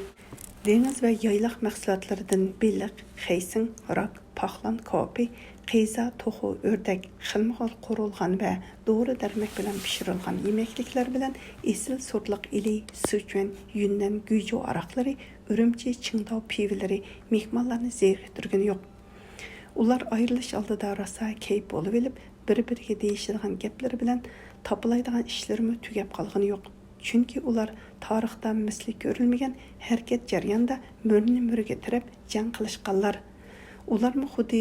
دېڭىز ۋە يايلاق مەھسۇلاتلىرىدىن بېلىق، خېسىڭ، راك، پاقلان كاۋىپى، قىزا، توخۇ، ئۆردەك، خىلمۇخىل قورۇلغان ۋە دورا-دەرمەك بىلەن پىشۇرۇلغان يېمەكلىكلەر بىلەن ئېسىل سورتلۇق ئىلى، سىچۈەن، يۈننەن، گۇيجۇ ئاراقلىرى، ئۈرۈمچى، چىڭداۋ پىۋىلىرى مېھمانلارنى زېرىكتۈرگىنى يوق. ئۇلار ئايرىلىش ئالدىدا راسا كەيپ بولۇۋېلىپ، بىر-بىرىگە دېيىشىدىغان گەپلىرى بىلەن تاپىلايدىغان ئىشلىرىمۇ تۈگەپ قالغىنى يوق. چۈنكى ئۇلار تارىختا مىسلى كۆرۈلمىگەن ھەرىكەت جەريانىدا مۈرىنى مۈرىگە تىرەپ جەڭ قىلىشقانلار. ئۇلارمۇ خۇددى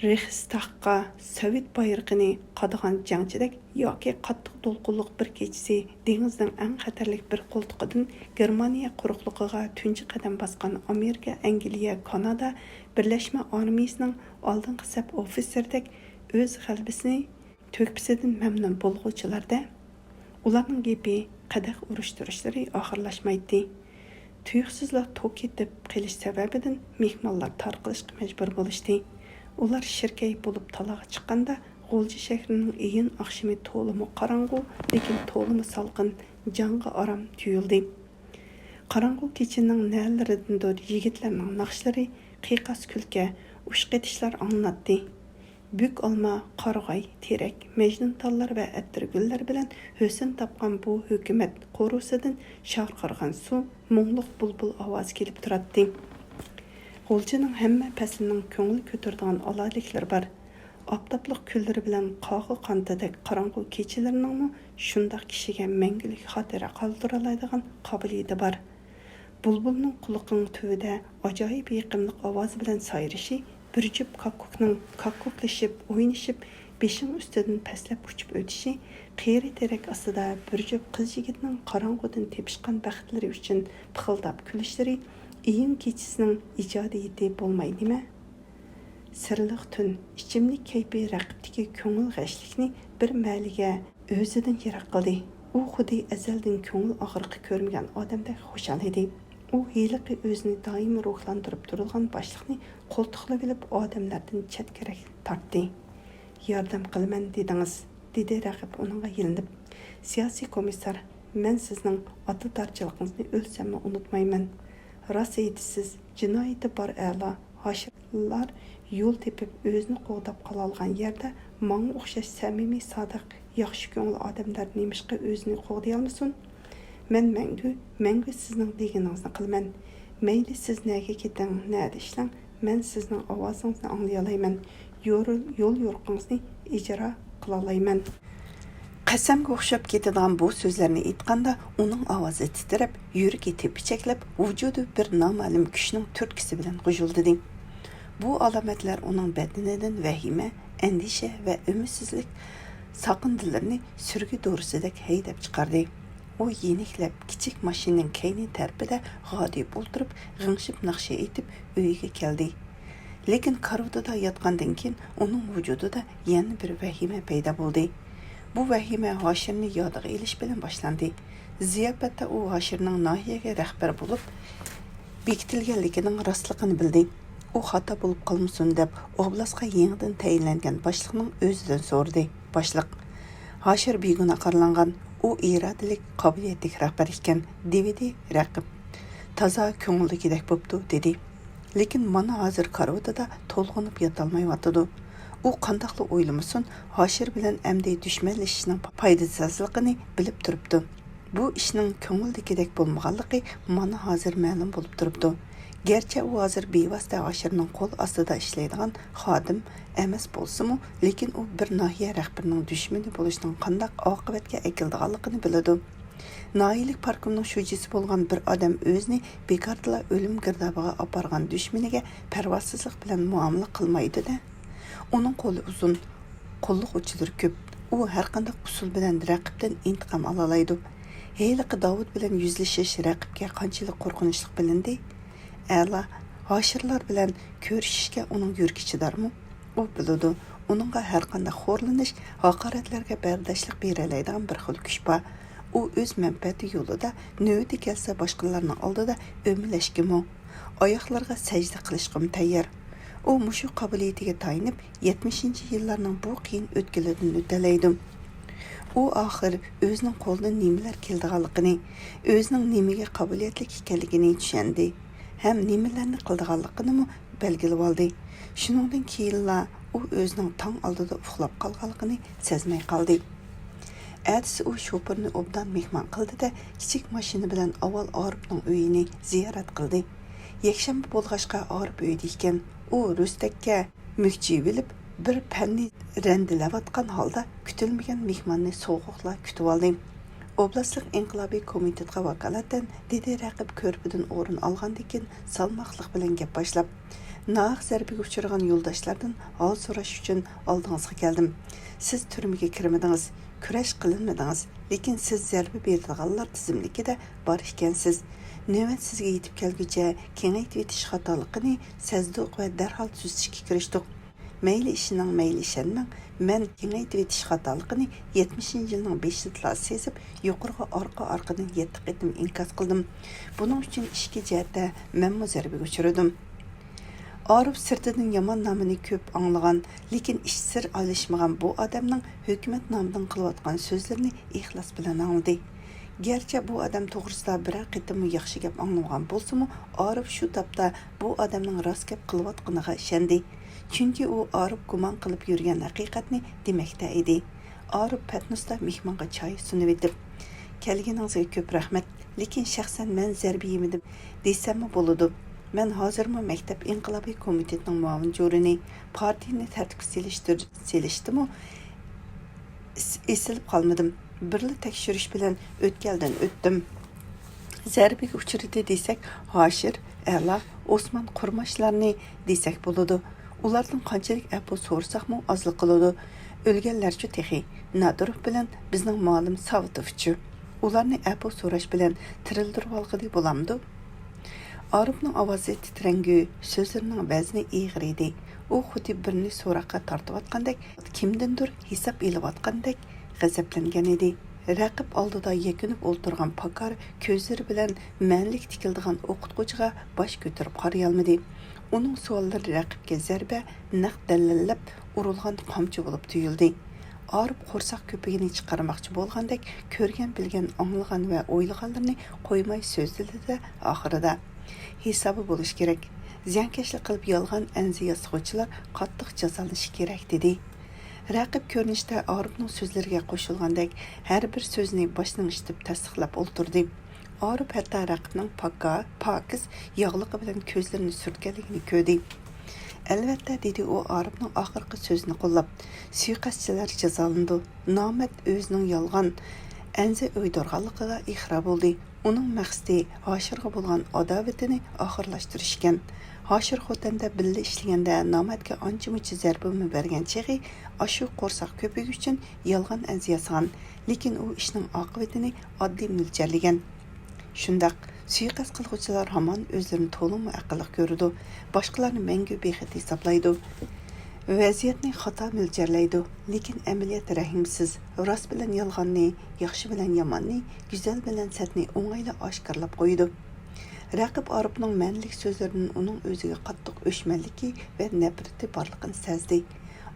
رېخستاگقا سوۋېت بايرىقىنى قادىغان جەڭچىدەك ياكى قاتتىق دولقۇنلۇق بىر كېچىسى دېڭىزنىڭ ئەڭ خەتەرلىك بىر قولتۇقىدىن گېرمانىيە قۇرۇقلۇقىغا تۇنجى قەدەم باسقان ئامېرىكا، ئەنگلىيە، كانادا بىرلەشمە ئارمىيىسىنىڭ ئالدىنقى سەپ ئوفىتسېرىدەك ئۆز غەلىبىسىنى تۆھپىسىدىن مەمنۇن بولغۇچىلار-دە، ئۇلارنىڭ گېپى، قەدەھ ئۇرۇشتۇرۇشلىرى ئاخىرلاشمايتتى. تۇيۇقسىزلا توك كېتىپ قېلىش سەۋەبىدىن مېھمانلار تارقىلىشقا مەجبۇر بولۇشتى. ئۇلار شىركەي بولۇپ تالاغا چىققاندا، غۇلجا شەھىرىنىڭ ئېيىن ئاخشىمى تولىمۇ قاراڭغۇ، لېكىن تولىمۇ سالقىن، جانغا ئارام تۇيۇلدى. قاراڭغۇ كېچىنىڭ نەلىرىدىندۇر يىگىتلەرنىڭ ناخشىلىرى، قىيقاس كۈلكە، ئۇشقېتىشلار ئاڭلىناتتى. بۈك ئالما، قارىغاي، تېرەك، مەجنۇنتاللار ۋە ئەتىرگۈللەر بىلەن ھۆسن تاپقان بۇ ھۆكۈمەت قورۇسىدىن شارقىرىغان سۇ مۇڭلۇق بۇلبۇل ئاۋازى كېلىپ تۇراتتى. غۇلجىنىڭ ھەممە پەسلىنىڭ كۆڭۈل كۆتۈرىدىغان ئالاھىدىلىكلىرى بار. ئاپتاپلىق كۈنلىرى بىلەن قاغا قانىتىدەك قاراڭغۇ كېچىلىرىنىڭمۇ شۇنداق كىشىگە مەڭگۈلۈك خاتىرە قالدۇرالايدىغان قابىلىيىتى بار. بۇلبۇلنىڭ قۇلىقىڭ تۈۋىدە ئاجايىپ يېقىملىق ئاۋازى بىلەن سايرىشى، بىر جۈپ كاككۇكنىڭ كاككۇكلىشىپ، ئوينىشىپ، بېشىڭ ئۈستىدىن پەسلەپ ئۇچۇپ ئۆتۈشى، قېرى تېرەك ئاستىدا بىر جۈپ قىز يىگىتنىڭ قاراڭغۇدىن تېپىشقان بەختلىرى ئۈچۈن پىخىلداپ كۈلۈشلىرى ئېيىن كېچىسىنىڭ ئىجادىيىتى بولماي نېمە؟ سىرلىق تۈن، ئىچىملىك كەيپى رەقىبتىكى كۆڭۈل غەشلىكنى بىر مەلىگە ئۆزىدىن يىراق قىلدى. ئۇ خۇددى ئەزەلدىن كۆڭۈل ئاغرىقى كۆرمىگەن ئادەمدەك خۇشال ئىدى. ئۇ ھېلىقى ئۆزىنى دائىم روھلاندۇرۇپ تۇرىدىغان باشلىقنى قولتۇقلىۋېلىپ، ئادەملەردىن چەتكىرەك تارتتى. «ياردەم قىلىمەن دېدىڭىز»، دېدى رەقىب ئۇنىڭغا يېلىنىپ. «سىياسىي كومىسسار، مەن سىزنىڭ ئاتىدارچىلىقىڭىزنى ئۆلسەممۇ ئۇنتۇمايمەن. راست ئېيتىسىز، جىنايىتى بار ئەلا، ھاشىر لار يول تېپىپ ئۆزىنى قوغداپ قالالىغان يەردە ماڭا ئوخشاش سەمىمىي، سادىق، ياخشى كۆڭۈل ئادەملەر نېمىشقا ئۆزىنى قوغدىيالمىسۇن؟ مەن مەڭگۈ، مەڭگۈ سىزنىڭ دېگىنىڭىزنى قىلىمەن. مەيلى سىز نەگە كېتىڭ، نەدە ئىشلەڭ، مەن سىزنىڭ ئاۋازىڭىزنى ئاڭلىيالايمەن، يول، يول يورۇقىڭىزنى ئىجرا قىلالايمەن.» قەسەمگە ئوخشاپ كېتىدىغان بۇ سۆزلەرنى ئېيتقاندا، ئۇنىڭ ئاۋازى تىترەپ، يۈرىكى تېپىچەكلەپ، ۋۇجۇدى بىر نامەلۇم كۈچنىڭ تۈرتكىسى بىلەن غۇژۇلدىدى. بۇ ئالامەتلەر ئۇنىڭ بەدىنىدىن ۋەھىمە، ئەندىشە ۋە ئۈمىدسىزلىك ساقىندىلىرىنى سۈرگە دورىسىدەك ھەيدەپ چىقاردى. ئۇ يېنىكلەپ، كىچىك ماشىنىنىڭ كەينى تەرىپىدە غادىيىپ ئولتۇرۇپ، غىڭشىپ ناخشا ئېيتىپ، ئۆيىگە كەلدى. لېكىن كارىۋىتىدا ياتقاندىن كېيىن ئۇنىڭ ۋۇجۇدىدا يەنە بىر ۋەھىمە پەيدا بولدى. بۇ ۋەھىمە ھاشىرنى يادىغا ئېلىش بىلەن باشلاندى. زىياپەتتە ئۇ ھاشىرنىڭ ناھىيەگە رەھبەر بولۇپ بېكىتىلگەنلىكىنىڭ راستلىقىنى بىلدى. ئۇ خاتا بولۇپ قالمىسۇن دەپ، ئوبلاستقا يېڭىدىن تەيىنلەنگەن باشلىقنىڭ ئۆزىدىن سورىدى. «باشلىق، ھاشىر بىگۇناھ قارىلانغان، ئۇ ئىرادىلىك، قابىلىيەتلىك رەھبەر ئىكەن» دېۋىدى رەقىب. «تازا كۆڭۈلدىكىدەك بوپتۇ» دېدى. لېكىن مانا ھازىر كارىۋىتىدا تولغىنىپ ياتالمايۋاتىدۇ. ئۇ قانداقلا ئويلىمىسۇن، ھاشىر بىلەن ئەمدى دۈشمەنلىشىشنىڭ پايدىسىزلىقىنى بىلىپ تۇرۇپتۇ. بۇ ئىشنىڭ كۆڭۈلدىكىدەك بولمىغانلىقى مانا ھازىر مەلۇم بولۇپ تۇرۇپتۇ. گەرچە ئۇ ھازىر بىۋاسىتە ھاشىرنىڭ قول ئاستىدا ئىشلەيدىغان خادىم ئەمەس بولسىمۇ، لېكىن ئۇ بىر ناھىيە رەھبىرىنىڭ دۈشمىنى بولۇشنىڭ قانداق ئاقىۋەتكە ئەكېلىدىغانلىقىنى بىلىدۇ. ناھىيەلىك پارتكومنىڭ شۇجىسى بولغان بىر ئادەم ئۆزىنى بىكاردىلا ئۆلۈم گىردابىغا ئاپارغان دۈشمىنىگە پەرۋاسىزلىق بىلەن مۇئامىلە قىلمايدۇ-دە. ئۇنىڭ قولى ئۇزۇن، قوللۇق ئۇچلىرى كۆپ. ئۇ ھەرقانداق ئۇسۇل بىلەن رەقىبتىن ئىنتىقام ئالالايدۇ. ھېلىقى داۋۇت بىلەن يۈزلىشىش رەقىبكە قانچىلىك قورقۇنچلۇق بىلىندى؟ ئەلا، ھاشىرلار بىلەن كۆرۈشۈشكە ئۇنىڭ يۈرىكى چىدارمۇ؟ ئۇ بىلىدۇ، ئۇنىڭغا ھەرقانداق خورلىنىش، ھاقارەتلەرگە بەرداشلىق بېرەلەيدىغان بىر خىل كۈچ بار. ئۇ ئۆز مەنپەئەتى يولىدا، نۆۋىتى كەلسە باشقىلارنىڭ ئالدىدا ئۆمىلەشكىمۇ، ئاياغلىرىغا سەجدە قىلىشقىمۇ تەييار. ئۇ مۇشۇ قابىلىيىتىگە تايىنىپ، يەتمىشىنچى يىللارنىڭ بۇ قىيىن ئۆتكىلىدىن ئۆتەلەيدۇ. ئۇ ئاخىر ئۆزىنىڭ قولىدىن نېمىلەر كېلىدىغانلىقىنى، ئۆزىنىڭ نېمىگە قابىلىيەتلىك ئىكەنلىكىنى چۈشەندى ھەم نېمىلەرنى قىلىدىغانلىقىنىمۇ بەلگىلىۋالدى. شۇنىڭدىن كېيىنلا ئۇ ئۆزىنىڭ تاڭ ئالدىدا ئۇخلاپ قالغانلىقىنى سەزمەي قالدى. ئەتىسى ئۇ شوپۇرنى ئوبدان مېھمان قىلدى-دە، كىچىك ماشىنا بىلەن ئاۋۋال ئارىپنىڭ ئۆيىنى زىيارەت قىلدى. يەكشەنبە بولغاچقا ئارىپ ئۆيدە ئىكەن. ئۇ رۈستەككە مۈكچىيىۋېلىپ، بىر پەننى رەندىلەۋاتقان ھالدا كۈتۈلمىگەن مېھماننى سوغۇقلا كۈتۈۋالدى. ئوبلاستلىق ئىنقىلابىي كومىتېتقا ۋاكالىتەن دېدى رەقىب كۆرپىدىن ئورۇن ئالغاندىن كېيىن سالماقلىق بىلەن گەپ باشلاپ، ناھەق زەربىگە ئۇچرىغان يولداشلاردىن ھال سوراش ئۈچۈن ئالدىڭىزغا كەلدىم. سىز تۈرمىگە كىرمىدىڭىز، كۈرەش قىلىنمىدىڭىز، لېكىن سىز زەربە بېرىدىغانلار تىزىملىكىدە بار ئىكەنسىز. نۆۋەت سىزگە يېتىپ كەلگۈچە كېڭەيتىۋېتىش خاتالىقىنى سەزدۇق ۋە دەرھال تۈزىتىشكە كىرىشتۇق. مەيلى ئىشىنىڭ، مەيلى ئىشەنمەڭ، مەن كېڭەيتىۋېتىش خاتالىقىنى يەتمىشىنچى يىلنىڭ بېشىدىلا سېزىپ، يۇقىرىغا ئارقا-ئارقىدىن يەتتە قېتىم ئىنكاس قىلدىم. بۇنىڭ ئۈچۈن ئىچكى جەھەتتە مەنمۇ زەربىگە ئۇچرىدىم. ئارىپ سىرتىدىن يامان نامىنى كۆپ ئاڭلىغان، لېكىن ئىچ سىر ئالىشمىغان بۇ ئادەمنىڭ ھۆكۈمەت نامىدىن قىلىۋاتقان سۆزلىرىنى ئىخلاس بىلەن ئاڭلىدى. گەرچە بۇ ئادەم توغرىسىدا بىرەر قېتىممۇ ياخشى گەپ ئاڭلىمىغان بولسىمۇ، ئارىپ شۇ تاپتا بۇ ئادەمنىڭ راست گەپ قىلىۋاتقىنىغا ئىشەندى. چۈنكى ئۇ ئارىپ گۇمان قىلىپ يۈرگەن ھەقىقەتنى دېمەكتە ئىدى. ئارىپ پەتنۇستا مېھمانغا چاي سۇنۇۋېتىپ، «كەلگىنىڭىزگە كۆپ رەھمەت، لېكىن شەخسەن مەن زەربە يېمىدىم دېسەممۇ بولىدۇ. مەن ھازىرمۇ مەكتەپ ئىنقىلابىي كومىتېتىنىڭ مۇئاۋىن جورىنى، پارتىيىنى تەرتىپكە سېلىشتۇر-، سېلىشتىمۇ ئېس-، ئېسىلىپ قالمىدىم. بىرلا تەكشۈرۈش بىلەن ئۆتكەلدىن ئۆتتۈم. زەربىگە ئۇچرىدى دېسەك، ھاشىر، ئەلا، ئوسمان قۇرماشلارنى دېسەك بولىدۇ. ئۇلاردىن قانچىلىك ئەپۇ سورىساقمۇ ئازلىق قىلىدۇ. ئۆلگەنلەرچۇ تېخى؟ نادىروف بىلەن بىزنىڭ مۇئەللىم ساۋۇتوفچۇ؟ ئۇلارنى ئەپۇ سوراش بىلەن تىرىلدۈرۈۋالغىلى بولامدۇ؟» ئارىپنىڭ ئاۋازى تىترەڭگۈ، سۆزلىرىنىڭ ۋەزنى ئېغىر ئىدى. ئۇ خۇددى بىرنى سوراققا تارتىۋاتقاندەك، كىمدىندۇر ھېساب ئېلىۋاتقاندەك غەزەپلەنگەن ئىدى. رەقىب ئالدىدا يەكۈنۈپ ئولتۇرغان پاكار كۆزلىرى بىلەن مەنىلىك تىكىلىدىغان ئوقۇتقۇچىغا باش كۆتۈرۈپ قارىيالمىدى. ئۇنىڭ سوئاللىرى رەقىبكە زەربە، نەق دەلىللەپ ئۇرۇلغان قامچا بولۇپ تۇيۇلدى. ئارىپ قورساق كۆپۈكىنى چىقارماقچى بولغاندەك، كۆرگەن، بىلگەن، ئاڭلىغان ۋە ئويلىغانلىرىنى قويماي سۆزلىدى-دە، ئاخىرىدا، «ھېسابى بولۇشى كېرەك. زىيانكەشلىك قىلىپ يالغان ئەنزە ياسىغۇچىلار قاتتىق جازالىنىشى كېرەك» دېدى. رەقىب كۆرۈنۈشتە ئارىپنىڭ سۆزلىرىگە قوشۇلغاندەك، ھەر بىر سۆزىنى باشىنىڭ ئىشىتىپ تەستىقلاپ ئولتۇردى. ئارىپ ھەتتا رەقىبنىڭ پاكا-، پاكىز ياغلىقى بىلەن كۆزلىرىنى سۈرتكەنلىكىنى كۆردى. «ئەلۋەتتە» دېدى ئۇ ئارىپنىڭ ئاخىرقى سۆزىنى قوللاپ، «سۇيىقەستچىلەر جازالىنىدۇ.» نامەرد ئۆزىنىڭ يالغان ئەنزە ئويدۇرغانلىقىغا ئىقرار بولدى. ئۇنىڭ مەقسىتى ھاشىرغا بولغان ئاداۋىتىنى ئاخىرلاشتۇرۇش ئىكەن. ھاشىر خوتەندە بىللە ئىشلىگەندە نامەردكە ئانچە-مۇنچە زەربىمۇ بەرگەن چېغى ئاشۇ قورساق كۆپۈكى ئۈچۈن يالغان ئەنزە ياسىغان، لېكىن ئۇ ئىشنىڭ ئاقىۋىتىنى ئاددىي مۆلچەرلىگەن. شۇنداق، سۇيىقەست قىلغۇچىلار ھامان ئۆزلىرىنى تولىمۇ ئەقىللىق كۆرىدۇ، باشقىلارنى مەڭگۈ بىخەتەر ھېسابلايدۇ. ۋەزىيەتنى خاتا مۆلچەرلەيدۇ، لېكىن ئەمەلىيەت رەھىمسىز، راست بىلەن يالغاننى، ياخشى بىلەن ياماننى، گۈزەل بىلەن سەتنى ئوڭايلا ئاشكارىلاپ قويىدۇ. رەقىب ئارىپنىڭ مەنىلىك سۆزلىرىدىن ئۇنىڭ ئۆزىگە قاتتىق ئۆچمەنلىكى ۋە نەپرىتى بارلىقىنى سەزدى.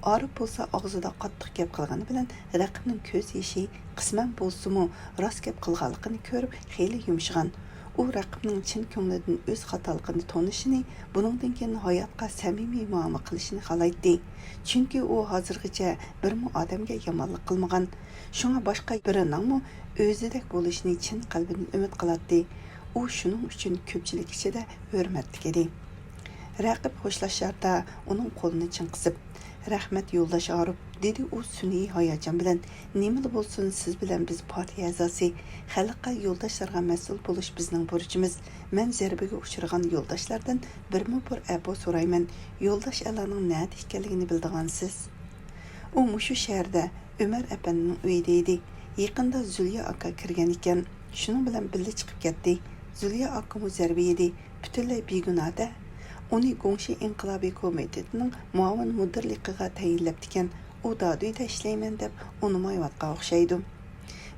ئارىپ بولسا ئاغزىدا قاتتىق گەپ قىلغىنى بىلەن رەقىبنىڭ كۆز يېشى قىسمەن بولسىمۇ راست گەپ قىلغانلىقىنى كۆرۈپ خېلى يۇمشىغان. ئۇ رەقىبنىڭ چىن كۆڭلىدىن ئۆز خاتالىقىنى تونۇشىنى، بۇنىڭدىن كېيىن ھاياتقا سەمىمىي مۇئامىلە قىلىشىنى خالايتتى. چۈنكى ئۇ ھازىرغىچە بىرمۇ ئادەمگە يامانلىق قىلمىغان. شۇڭا باشقا بىرىنىڭمۇ ئۆزىدەك بولۇشىنى چىن قەلبىدىن ئۈمىد قىلاتتى. ئۇ شۇنىڭ ئۈچۈن كۆپچىلىك ئىچىدە ھۆرمەتلىك ئىدى. رەقىب خوشلاشاردا ئۇنىڭ قولىنى چىڭ قىسىپ، «رەھمەت، يولداش ئارۇپ»، دېدى ئۇ سۈنئىي ھاياجان بىلەن. «نېمىلا بولسۇن، سىز بىلەن بىز پارتىيە ئەزاسى. خەلققە، يولداشلارغا مەسئۇل بولۇش بىزنىڭ بۇرچىمىز. مەن زەربىگە ئۇچرىغان يولداشلاردىن بىرمۇ بىر ئەپۇ سورايمەن. يولداش ئەلانىڭ نەدە ئىكەنلىكىنى بىلىدىغانسىز.» ئۇ مۇشۇ شەھەردە ئۆمەر ئەپەندىنىڭ ئۆيىدە ئىدى. يېقىندا زۇليا ئاكا كىرگەن ئىكەن. شۇنىڭ بىلەن بىللە چىقىپ كەتتى. زۇليا ئاكىمۇ زەربە ئىدى. پۈتۈنلەي بىگۇناھ-دە. ئۇنى گۇڭشى ئىنقىلابىي كومىتېتىنىڭ مۇئاۋىن مۇدىرلىقىغا تەيىنلەپتىكەن. ئۇ دادۈيدە ئىشلەيمەن دەپ ئۇنىمايۋاتقان ئوخشايدۇ.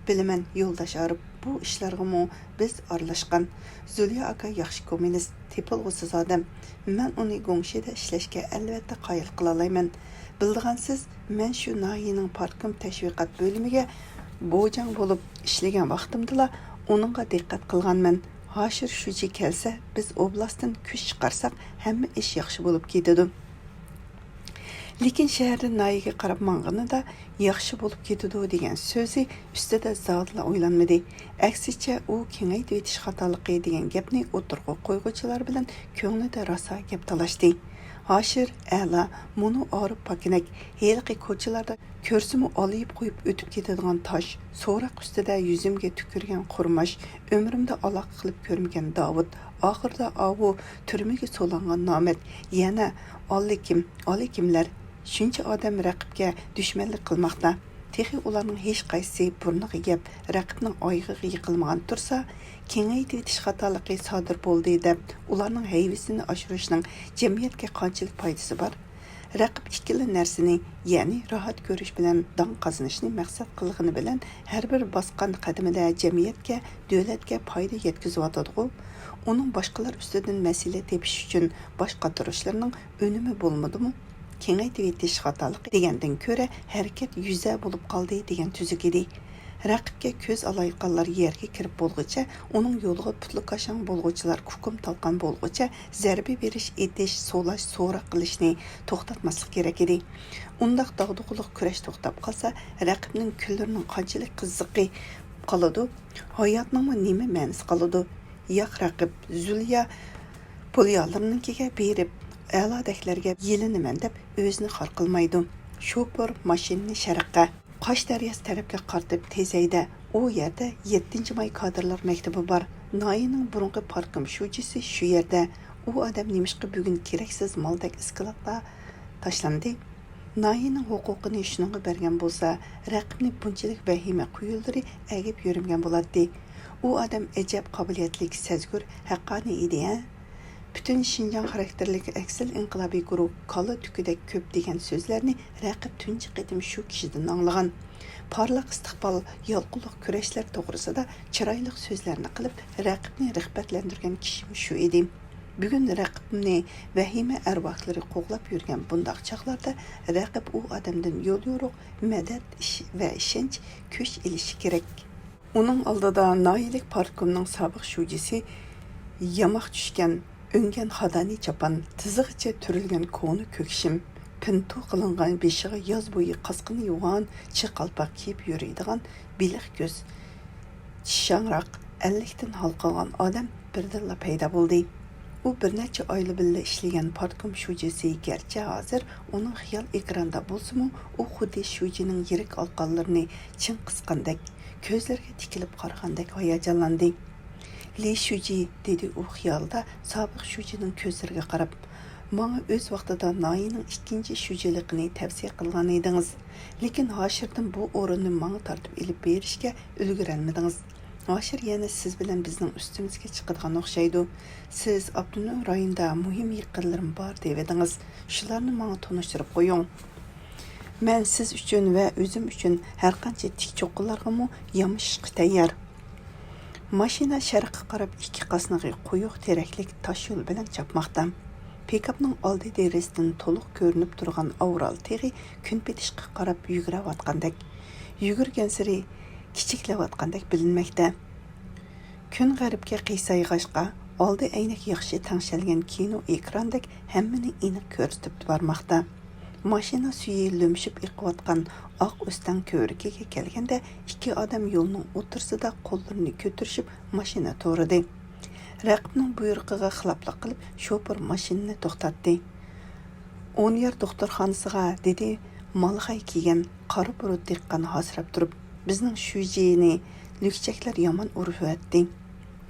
بىلىمەن، يولداش ئارىپ، بۇ ئىشلارغىمۇ بىز ئارىلاشقان. زۇليا ئاكا ياخشى كوممۇنىست، تېپىلغۇسىز ئادەم. مەن ئۇنى گۇڭشىدە ئىشلەشكە ئەلۋەتتە قايىل قىلالايمەن. بىلىدىغانسىز، مەن شۇ ناھىيەنىڭ پارتكوم تەشۋىقات بۆلۈمىگە بوجاڭ بولۇپ ئىشلىگەن ۋاقتىمدىلا ئۇنىڭغا دىققەت قىلغانمەن. ھاشىر شۇجى كەلسە، بىز ئوبلاستتىن كۈچ چىقارساق، ھەممە ئىش ياخشى بولۇپ كېتىدۇ. لېكىن شەھەردىن ناھىيەگە قاراپ ماڭغىنىدا ياخشى بولۇپ كېتىدۇ دېگەن سۆزى ئۈستىدە زادىلا ئويلانمىدى. ئەكسىچە، ئۇ كېڭەيتىۋېتىش خاتالىقى دېگەن گەپنى ئوتتۇرىغا قويغۇچىلار بىلەن كۆڭلىدە راسا گەپ تالاشتى. ھاشىر، ئەلا، مۇنۇ ئارىپ پاكىنەك، ھېلىقى كوچىلاردا كۆرسىمۇ ئالىيىپ قويۇپ ئۆتۈپ كېتىدىغان تاش، سوراق ئۈستىدە يۈزۈمگە تۈكۈرگەن قۇرماش، ئۆمرۈمدە ئالاقە قىلىپ كۆرمىگەن داۋۇت، ئاخىرىدا ئاۋۇ تۈرمىگە سولانغان نامەرد، يەنە ئاللىكىم، ئاللىكىملەر. شۇنچە ئادەم رەقىبكە دۈشمەنلىك قىلماقتا. تېخى ئۇلارنىڭ ھېچقايسىسى بۇرنىغا يەپ، رەقىبنىڭ ئايىغىغا يىقىلمىغان تۇرسا، كېڭەيتىۋېتىش خاتالىقى سادىر بولدى دەپ، ئۇلارنىڭ ھەيۋىسىنى ئاشۇرۇشنىڭ جەمئىيەتكە قانچىلىك پايدىسى بار؟ رەقىب ئىككىلا نەرسىنى، يەنى راھەت كۆرۈش بىلەن داڭ قازىنىشنى مەقسەت قىلغىنى بىلەن، ھەر بىر باسقان قەدىمىدە جەمئىيەتكە، دۆلەتكە پايدا يەتكۈزۈۋاتىدىغۇ. ئۇنىڭ باشقىلار ئۈستىدىن مەسىلە تېپىش ئۈچۈن باش قاتۇرۇشلىرىنىڭ ئۈنۈمى بولمىدىمۇ؟ كېڭەيتىۋېتىش خاتالىقى دېگەندىن كۆرە، ھەرىكەت يۈزە بولۇپ قالدى دېگەن تۈزۈك ئىدى. رەقىبكە كۆز ئالايقانلار يەرگە كىرىپ بولغۇچە، ئۇنىڭ يولىغا پۇتلىكاشاڭ بولغۇچىلار كۇكۇم تالقان بولغۇچە، زەربە بېرىش، ئېتىش، سولاش، سوراق قىلىشنى توختاتماسلىق كېرەك ئىدى. ئۇنداق داغدۇغىلىق كۈرەش توختاپ قالسا، رەقىبنىڭ كۈنلىرىنىڭ قانچىلىك قىزىقى قالىدۇ، ھاياتنىڭمۇ نېمە مەنىسى قالىدۇ؟ ياق، رەقىب زۇليا پوليالىرنىڭكىگە بېرىپ، ئەلادەكلەرگە يېلىنىمەن دەپ ئۆزىنى خار قىلمايدۇ. شوپۇر ماشىنىنى شەرققە، قاش دەرياسى تەرەپكە قارىتىپ تېز ھەيدە. ئۇ يەردە يەتتىنچى ماي كادىرلار مەكتىپى بار. ناھىيەنىڭ بۇرۇنقى پارتكوم شۇجىسى شۇ يەردە. ئۇ ئادەم نېمىشقا بۈگۈن كېرەكسىز مالدەك ئىسكىلاتقا تاشلاندى؟ ناھىيەنىڭ ھوقۇقىنى شۇنىڭغا بەرگەن بولسا، رەقىبنى بۇنچىلىك ۋەھىمە قۇيۇنلىرى ئەگىپ يۈرمىگەن بولاتتى. ئۇ ئادەم ئەجەب قابىلىيەتلىك، سەزگۈر، ھەققانىي ئىدى ھە! پۈتۈن شىنجاڭ خاراكتېرلىك ئەكسىل ئىنقىلابىي گۇرۇھ كالا تۈكىدەك كۆپ دېگەن سۆزلەرنى رەقىب تۇنجى قېتىم شۇ كىشىدىن ئاڭلىغان. پارلاق ئىستىقبال، يالقۇنلۇق كۈرەشلەر توغرىسىدا چىرايلىق سۆزلەرنى قىلىپ، رەقىبنى رىغبەتلەندۈرگەن كىشىمۇ شۇ ئىدى. بۈگۈن رەقىبنى ۋەھىمە ئەرۋاھلىرى قوغلاپ يۈرگەن بۇنداق چاغلاردا رەقىب ئۇ ئادەمدىن يول يورۇق، مەدەت، ئىش ۋە ئىشەنچ، كۈچ ئېلىشى كېرەك. ئۇنىڭ ئالدىدا ناھىيەلىك پارتكومنىڭ سابىق شۇجىسى، ياماق چۈشكەن، ئۆڭگەن خادانى چاپان، تىزىغىچە تۈرۈلگەن كونا كۆك شىم، پىنتۇ قىلىنغان بېشىغا ياز بويى قاسقىنى يۇغان چى قالپاق كىيىپ يۈرىدىغان بېلىق كۆز، چىشاڭراق، ئەللىكتىن ھالقىغان ئادەم بىردىنلا پەيدا بولدى. ئۇ بىر نەچچە ئايلا بىللە ئىشلىگەن پارتكوم شۇجىسى گەرچە ھازىر ئۇنىڭ خىيال ئېكرانىدا بولسىمۇ، ئۇ خۇددى شۇجىنىڭ يىرىك ئالقانلىرىنى چىڭ قىسقاندەك، كۆزلىرىگە تىكىلىپ قارىغاندەك ھاياجانلاندى. لى شۇجى، دېدى ئۇ خىيالىدا سابىق شۇجىنىڭ كۆزلىرىگە قاراپ، ماڭا ئۆز ۋاقتىدا ناھىيەنىڭ ئىككىنچى شۇجىلىقىنى تەۋسىيە قىلغان ئىدىڭىز. لېكىن ھاشىردىن بۇ ئورۇننى ماڭا تارتىپ ئېلىپ بېرىشكە ئۈلگۈرەلمىدىڭىز. ھاشىر يەنە سىز بىلەن بىزنىڭ ئۈستىمىزگە چىقىدىغان ئوخشايدۇ. سىز ئاپتونوم رايوندا مۇھىم يېقىنلىرىم بار دەۋىدىڭىز. شۇلارنى ماڭا تونۇشتۇرۇپ قويۇڭ. مەن سىز ئۈچۈن ۋە ئۆزۈم ئۈچۈن ھەرقانچە تىك چوققىلارغىمۇ يامىشىشقا تەييار. ماشىنا شەرققە قاراپ ئىككى قاسنىقى قويۇق تېرەكلىك تاش يول بىلەن چاپماقتا. پىكاپنىڭ ئالدى دېرىزىسىدىن تولۇق كۆرۈنۈپ تۇرغان ئاۋرال تېغى كۈنپېتىشقا قاراپ يۈگۈرۈۋاتقاندەك. يۈگۈرگەنسېرى كىچىكلەۋاتقاندەك بىلىنمەكتە. كۈن غەربكە قىيسايغاچقا، ئالدى ئەينەك ياخشى تەڭشەلگەن كىنو ئېكراندەك ھەممىنى ئېنىق كۆرسىتىپ بارماقتا. ماشىنا سۈيى لۆمشۈپ ئېقىۋاتقان ئاق ئۆستەڭ كۆۋرۈكىگە كەلگەندە، ئىككى ئادەم يولنىڭ ئوتتۇرىسىدا قوللىرىنى كۆتۈرۈشۈپ ماشىنا تورىدى. رەقىبنىڭ بۇيرۇقىغا خىلاپلىق قىلىپ، شوپۇر ماشىنىنى توختاتتى. «ئونيار دوختۇرخانىسىغا!» دېدى مالىخاي كىيگەن قارا بۇرۇت دېھقان ھاسىراپ تۇرۇپ. بىزنىڭ شۇجىنى لۈكچەكلەر يامان ئۇرۇۋەتتى.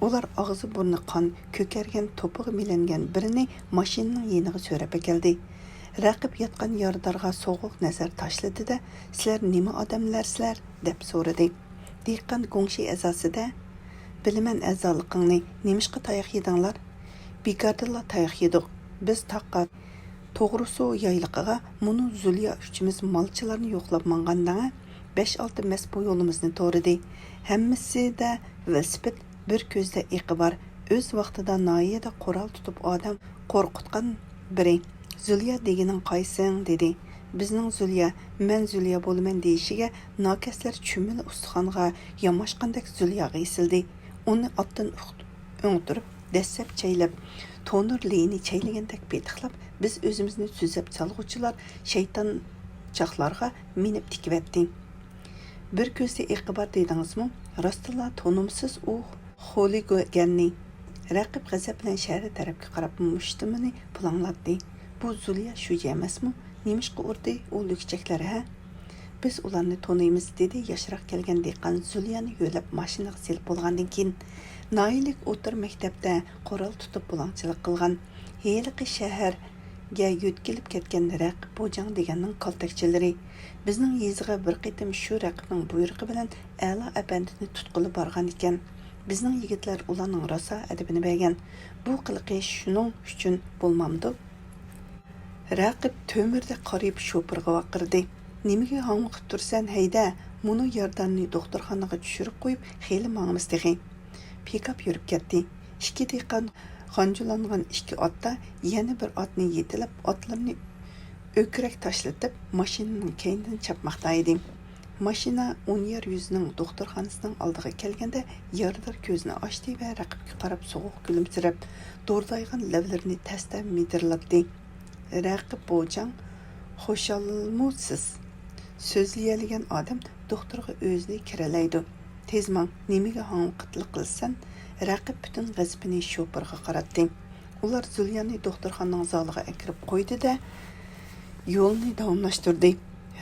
ئۇلار ئاغزى-بۇرنى قان، كۆكەرگەن، توپىغا مىلەنگەن بىرىنى ماشىنىنىڭ يېنىغا سۆرەپ ئەكەلدى. رەقىب ياتقان يارىدارغا سوغۇق نەزەر تاشلىدى-دە، «سىلەر نېمە ئادەملەرسىلەر؟» دەپ سورىدى. دېھقان گۇڭشى ئەزاسى-دە. «بىلىمەن ئەزالىقىڭنى، نېمىشقا تاياق يېدىڭلار؟» «بىكاردىنلا تاياق يېدۇق. بىز تاغقا، توغرىسۇ يايلىقىغا مۇنۇ زۇليا ئۈچىمىز مالچىلارنى يوقلاپ ماڭغاندا، بەش-ئالتە مەس بۇ يولىمىزنى تورىدى. ھەممىسىدە ۋېلىسىپىت، بىر كۆزدە ئېقى بار، ئۆز ۋاقتىدا ناھىيەدە قورال تۇتۇپ ئادەم قورقۇتقان بىرى. زۇليا دېگىنىڭ قايسىڭ؟» دېدى. بىزنىڭ زۇليا، «مەن زۇليا بولىمەن» دېيىشىگە ناكەسلەر چۈمۈلە ئۇستىخانغا ياماشقاندەك زۇلياغا ئېسىلدى. ئۇنى ئاتتىن ئۇق-، ئۆڭتۈرۈپ، دەسسەپ چەيلەپ، تونۇر لېيىنى چەيلىگەندەك پېتىقلاپ، بىز ئۆزىمىزنى تۈزەپ سالغۇچىلار شەيتانچاقلارغا مىنىپ تىكىۋەتتى. «بىر كۆزدە ئېقى بار دېدىڭىزمۇ؟ راستتىنلا تونۇمسىز ئۇ خولىگۈگەننى؟» رەقىب غەزەپ بىلەن شەھەر تەرەپكە قاراپ مۇشتۇمىنى پۇلاڭلاتتى. «بۇ زۇليا شۇجى ئەمەسمۇ؟ نېمىشقا ئۇردى ئۇ لۈكچەكلەر، ھە؟» «بىز ئۇلارنى تونۇيمىز»، دېدى ياشراق كەلگەن دېھقان زۇليانى يۆلەپ ماشىنىغا سېلىپ بولغاندىن كېيىن. ناھىيەلىك ئوتتۇرا مەكتەپتە قورال تۇتۇپ بۇلاڭچىلىق قىلغان، ھېلىقى شەھەرگە يۆتكىلىپ كەتكەن رەقىب بوجاڭ دېگەننىڭ كالتەكچىلىرى. بىزنىڭ يېزىغا بىر قېتىم شۇ رەقىبنىڭ بۇيرۇقى بىلەن ئەلا ئەپەندىنى تۇتقىلى بارغان ئىكەن. بىزنىڭ يىگىتلەر ئۇلارنىڭ راسا ئەدىپىنى بەرگەن. بۇ قىلىقى شۇنىڭ ئۈچۈن بولمامدۇ؟ رەقىب تۆمۈردەك قارىيىپ شوپۇرغا ۋارقىرىدى. «نېمىگە ھاڭۋېقىپ تۇرىسەن، ھەيدە! مۇنۇ يارىدارنى دوختۇرخانىغا چۈشۈرۈپ قويۇپ، خېلى ماڭىمىز تېخى.» پىكاپ يۈرۈپ كەتتى. ئىككى دېھقان غانجۇلانغان ئىككى ئاتتا يەنە بىر ئاتنى يېتىلەپ، ئاتلىرىنى ئۆكرەك تاشلىتىپ، ماشىنىنىڭ كەينىدىن چاپماقتا ئىدى. ماشىنا ئونيار يۈزىنىڭ دوختۇرخانىسىنىڭ ئالدىغا كەلگەندە، يارىدار كۆزىنى ئاچتى ۋە رەقىبكە قاراپ سوغۇق كۈلۈمسىرەپ، دوردايغان لەۋلىرىنى تەستە مىدىرلاتتى. رەقىب بوجاڭ، خۇشالمۇ سىز؟ سۆزلىيەلىگەن ئادەم دوختۇرغا ئۆزى كىرەلەيدۇ. تېز ماڭ، نېمىگە ھاڭۋېقىتلىق قىلىسەن؟ رەقىب پۈتۈن غەزىپىنى شوپۇرغا قاراتتى. ئۇلار زۇليانى دوختۇرخانىنىڭ زالىغا ئەكىرىپ قويدى-دە، يولىنى داۋاملاشتۇردى.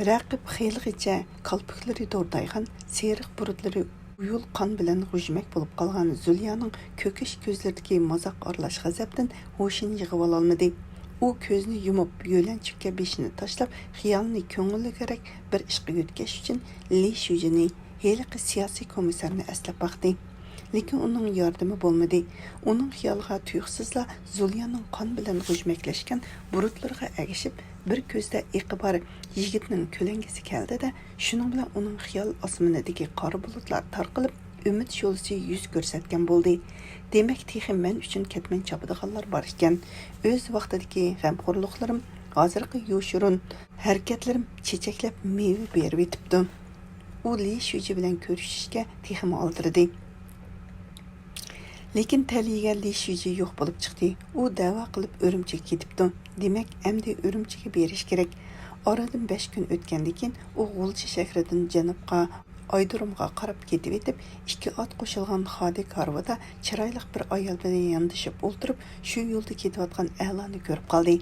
رەقىب خېلىغىچە كالپۇكلىرى دوردايغان، سېرىق بۇرۇتلىرى ئۇيۇل قان بىلەن غۇژمەك بولۇپ قالغان زۇليانىڭ كۆكۈش كۆزلىرىدىكى مازاق ئارىلاش غەزەپتىن ھوشىنى يىغىۋالالمىدى. ئۇ كۆزىنى يۇمۇپ، يۆلەنچۈككە بېشىنى تاشلاپ، خىيالىنى كۆڭۈللۈكرەك بىر ئىشقا يۆتكەش ئۈچۈن لى شۇجىنى، ھېلىقى سىياسىي كومىسسارنى ئەسلەپ باقتى. لېكىن ئۇنىڭ ياردىمى بولمىدى. ئۇنىڭ خىيالىغا تۇيۇقسىزلا زۇليانىڭ قان بىلەن غۇژمەكلەشكەن بۇرۇتلىرىغا ئەگىشىپ، بىر كۆزدە ئېقى بار يىگىتنىڭ كۆلەڭگىسى كەلدى-دە، شۇنىڭ بىلەن ئۇنىڭ خىيال ئاسمىنىدىكى قارا بۇلۇتلار تارقىلىپ، ئۈمىد شولىسى يۈز كۆرسەتكەن بولدى. دېمەك، تېخى مەن ئۈچۈن كەتمەن چاپىدىغانلار بار ئىكەن. ئۆز ۋاقتىدىكى غەمخورلۇقلىرىم ھازىرقى يوشۇرۇن ھەرىكەتلىرىم چېچەكلەپ مېۋە بېرىۋېتىپتۇ. ئۇ لى شۇجى بىلەن كۆرۈشۈشكە تېخىمۇ ئالدىرىدى. لېكىن تەلىيىگە لى شۇجى يوق بولۇپ چىقتى. ئۇ دەۋا قىلىپ ئۈرۈمچىگە كېتىپتۇ. دېمەك، ئەمدى ئۈرۈمچىگە بېرىش كېرەك. ئارىدىن بەش كۈن ئۆتكەندىن كېيىن ئۇ غۇلجا شەھىرىدىن جەنۇبقا ئايرودرومغا قاراپ كېتىۋېتىپ، ئىككى ئات قوشۇلغان خادىك ھارۋىدا چىرايلىق بىر ئايال بىلەن ياندىشىپ ئولتۇرۇپ، شۇ يولدا كېتىۋاتقان ئەلانى كۆرۈپ قالدى.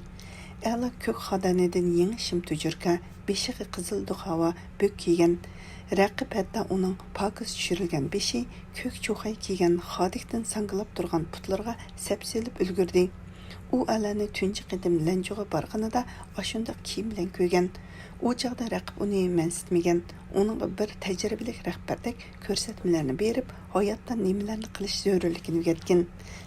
ئەلا كۆك خادانىدىن يېڭى شىم تۇجۇركا، بېشىغا قىزىل دۇخاۋا بۆك كىيگەن. رەقىب ھەتتا ئۇنىڭ پاكىز چۈشۈرۈلگەن بېشى، كۆك چوقاي كىيگەن خادىكتىن ساڭگىلاپ تۇرغان پۇتلىرىغا سەپسېلىپ ئۈلگۈردى. ئۇ ئەلانى تۇنجى قېتىم لەنجۇغا بارغىنىدا ئاشۇنداق كىيىم بىلەن كۆرگەن. ئۇ چاغدا رەقىب ئۇنى مەنسىتمىگەن. ئۇنىڭغا بىر تەجرىبىلىك رەھبەردەك كۆرسەتمىلەرنى بېرىپ، ھاياتتا نېمىلەرنى قىلىش زۆرۈرلۈكىنى ئۆگەتكەن.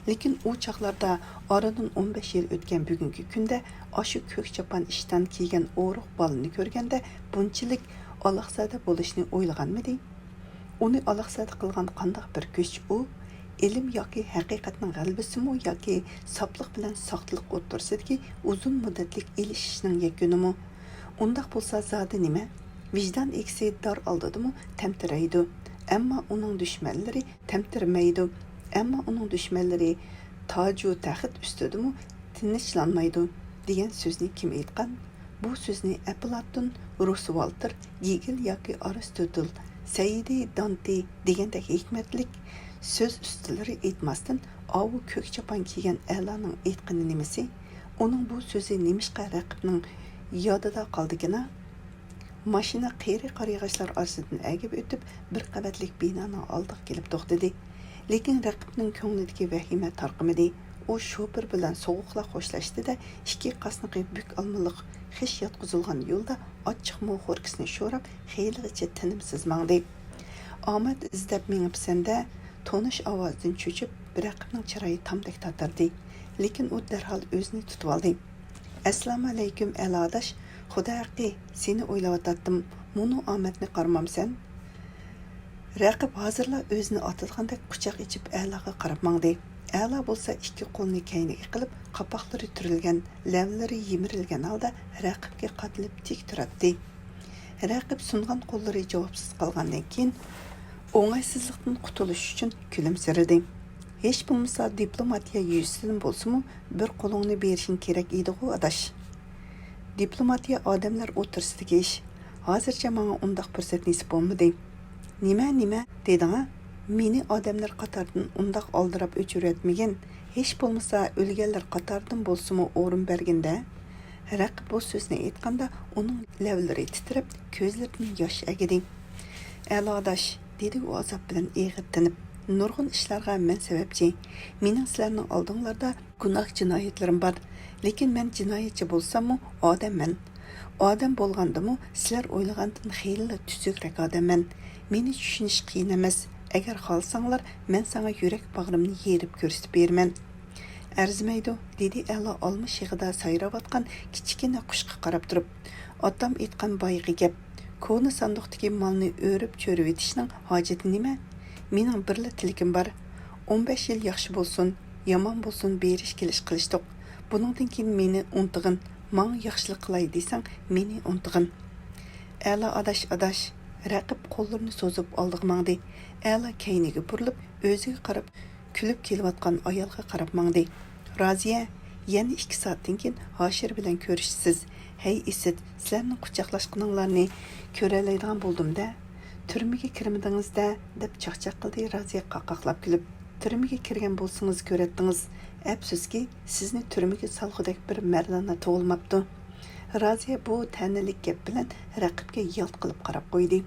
لېكىن ئۇ چاغلاردا، ئارىدىن ئون بەش يىل ئۆتكەن بۈگۈنكى كۈندە، ئاشۇ كۆك چاپان ئىشتان كىيگەن ئورۇق بالىنى كۆرگەندە، بۇنچىلىك ئالاقزادە بولۇشنى ئويلىغانمىدى؟ ئۇنى ئالاقزادە قىلغان قانداق بىر كۈچ ئۇ؟ ئىلىم ياكى ھەقىقەتنىڭ غەلىبىسىمۇ ياكى ساپلىق بىلەن ساختىلىق ئوتتۇرىسىدىكى ئۇزۇن مۇددەتلىك ئېلىشىشنىڭ يەكۈنىمۇ؟ ئۇنداق بولسا زادى نېمە؟ ۋىجدان ئىگىسى دار ئالدىدىمۇ تەمتىرەيدۇ، ئەمما ئۇنىڭ دۈشمەنلىرى تەمتىرىمەيدۇ، ئەمما ئۇنىڭ دۈشمەنلىرى تاجۇ تەخت ئۈستىدىمۇ تىنچلانمايدۇ، دېگەن سۆزنى كىم ئېيتقان؟ بۇ سۆزنى ئەپلاتون، روزۋالتېر، گېگېل ياكى ئارستوتېل، سەئىدى، دانتې دېگەندەك ھېكمەتلىك سۆز ئۇستىلىرى ئېيتماستىن، ئاۋۇ كۆك چاپان كىيگەن ئەلانىڭ ئېيتقىنى نېمىسى؟ ئۇنىڭ بۇ سۆزى نېمىشقا رەقىبنىڭ يادىدا قالدىكىنا؟ ماشىنا قېرى قارىياغاچلار ئارىسىدىن ئەگىپ ئۆتۈپ، بىر قەۋەتلىك بىنانىڭ ئالدىغا كېلىپ توختىدى. لېكىن رەقىبنىڭ كۆڭلىدىكى ۋەھىمە تارقىمىدى. ئۇ شوپۇر بىلەن سوغۇقلا خوشلاشتى-دە، ئىككى قاسنىقى بۈك ئالمىلىق خىش ياتقۇزۇلغان يولدا ئاچچىق موخوركىسىنى شوراپ، خېلىغىچە تىنىمسىز ماڭدى. ئامەت ئىزدەپ مېڭىپسەن-دە، تونۇش ئاۋازدىن چۆچۈپ، رەقىبنىڭ چىرايى تامدەك تاتىرىدى. لېكىن ئۇ دەرھال ئۆزىنى تۇتۇۋالدى. ئەسسالامۇئەلەيكۇم، ئەلا ئاداش. خۇدا ھەققى، سېنى ئويلاۋاتاتتىم. مۇنۇ ئامەتنى قارىمامسەن؟ رەقىب ھازىرلا ئۆزىنى ئاتىدىغاندەك قۇچاق ئېچىپ ئەلاغا قاراپ ماڭدى. ئەلا بولسا ئىككى قولىنى كەينىگە قىلىپ، قاپاقلىرى تۈرۈلگەن، لەۋلىرى يىمىرىلگەن ھالدا رەقىبكە قادىلىپ تىك تۇراتتى. رەقىب سۇنغان قوللىرى جاۋابسىز قالغاندىن كېيىن، ئوڭايسىزلىقتىن قۇتۇلۇش ئۈچۈن كۈلۈمسىرىدى. ھېچ بولمىسا دىپلوماتىيە يۈزىسىدىن بولسىمۇ بىر قولۇڭنى بېرىشىڭ كېرەك ئىدىغۇ، ئاداش. دىپلوماتىيە ئادەملەر ئوتتۇرىسىدىكى ئىش. ھازىرچە ماڭا ئۇنداق پۇرسەت نېسىپ بولمىدى. نېمە، نېمە دېدىڭا؟ مېنى ئادەملەر قاتارىدىن ئۇنداق ئالدىراپ ئۆچۈرۈۋەتمىگىن. ھېچ بولمىسا ئۆلگەنلەر قاتارىدىن بولسىمۇ ئورۇن بەرگىندە. رەقىب بۇ سۆزنى ئېيتقاندا، ئۇنىڭ لەۋلىرى تىترەپ، كۆزلىرىدىن ياش ئەگىدى. ئەلا ئاداش، دېدى ئۇ ئازاب بىلەن ئېغىر تىنىپ، نۇرغۇن ئىشلارغا مەن سەۋەبچى. مېنىڭ سىلەرنىڭ ئالدىڭلاردا گۇناھ جىنايەتلىرىم بار. لېكىن مەن جىنايەتچى بولساممۇ ئادەممەن. ئادەم بولغاندىمۇ سىلەر ئويلىغاندىن خېلىلا تۈزۈكرەك ئادەممەن. مېنى چۈشىنىش قىيىن ئەمەس. ئەگەر خالىساڭلار، مەن ساڭا يۈرەك باغرىمنى يېرىپ كۆرسىتىپ بېرىمەن. ئەرزىمەيدۇ، دېدى ئەلا ئالما شېخىدا سايراۋاتقان كىچىككىنە قۇشقا قاراپ تۇرۇپ. ئاتام ئېيتقان بايىقى گەپ، كونا ساندۇقتىكى مالنى ئۆرۈپ چۆرۈۋېتىشنىڭ ھاجىتى نېمە؟ مېنىڭ بىرلا تىلىكىم بار. ئون بەش يىل ياخشى بولسۇن، يامان بولسۇن، بېرىش كېلىش قىلىشتۇق. بۇنىڭدىن كېيىن مېنى ئۇنتۇغىن، ماڭا ياخشىلىق قىلاي دېسەڭ، مېنى ئۇنتۇغىن. ئەلا ئاداش، ئاداش، رەقىب قوللىرىنى سوزۇپ ئالدىغا ماڭدى. ئەلا كەينىگە بۇرۇلۇپ، ئۆزىگە قاراپ، كۈلۈپ كېلىۋاتقان ئايالغا قاراپ ماڭدى. رازىيە، يەنە ئىككى سائەتتىن كېيىن ھاشىر بىلەن كۆرۈشىسىز. ھەي ئىسىت، سىلەرنىڭ قۇچاقلاشقىنىڭلارنى كۆرەلەيدىغان بولدۇم-دە. تۈرمىگە كىرمىدىڭىز-دە، دەپ چاقچاق قىلدى رازىيە قاقاقلاپ كۈلۈپ. تۈرمىگە كىرگەن بولسىڭىز كۆرەتتىڭىز. ئەپسۇسكى، سىزنى تۈرمىگە سالغۇدەك بىر مەردانە تۇغۇلماپتۇ. رازىيە بۇ تەنىلىك گەپ بىلەن رەقىبكە يالت قىلىپ قاراپ قويدى.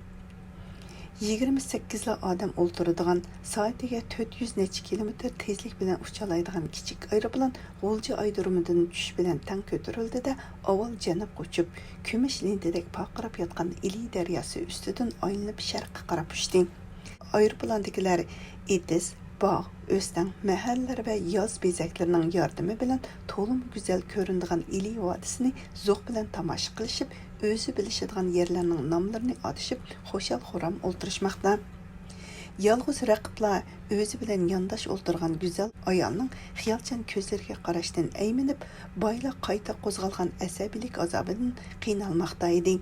يىگىرمە سەككىزلا ئادەم ئولتۇرىدىغان، سائىتىگە تۆت يۈز نەچچە كىلومېتىر تېزلىك بىلەن ئۇچالايدىغان كىچىك ئايروپىلان غۇلجا ئايرودرومىدىن چۈشۈش بىلەن تەڭ كۆتۈرۈلدى-دە، ئاۋۋال جەنۇبقا ئۇچۇپ، كۈمۈش لېنتىدەك پارقىراپ ياتقان ئىلى دەرياسى ئۈستىدىن ئايلىنىپ شەرققە قاراپ ئۇچتى. ئايروپىلاندىكىلەر ئېتىز، باغ، ئۆستەڭ، مەھەللىلەر ۋە ياز بېزەكلىرىنىڭ ياردىمى بىلەن تولىمۇ گۈزەل كۆرۈنىدىغان ئىلى ۋادىسىنى زوق بىلەن تاماشا قىلىشىپ، ئۆزى بىلىشىدىغان يەرلەرنىڭ ناملىرىنى ئاتىشىپ، خۇشال-خۇرام ئولتۇرۇشماقتا. يالغۇز رەقىبلا ئۆزى بىلەن يانداش ئولتۇرغان گۈزەل ئايالنىڭ خىيالچان كۆزلىرىگە قاراشتىن ئەيمىنىپ، بايلا قايتا قوزغالغان ئەسەبىيلىك ئازابىدىن قىينالماقتا ئىدى.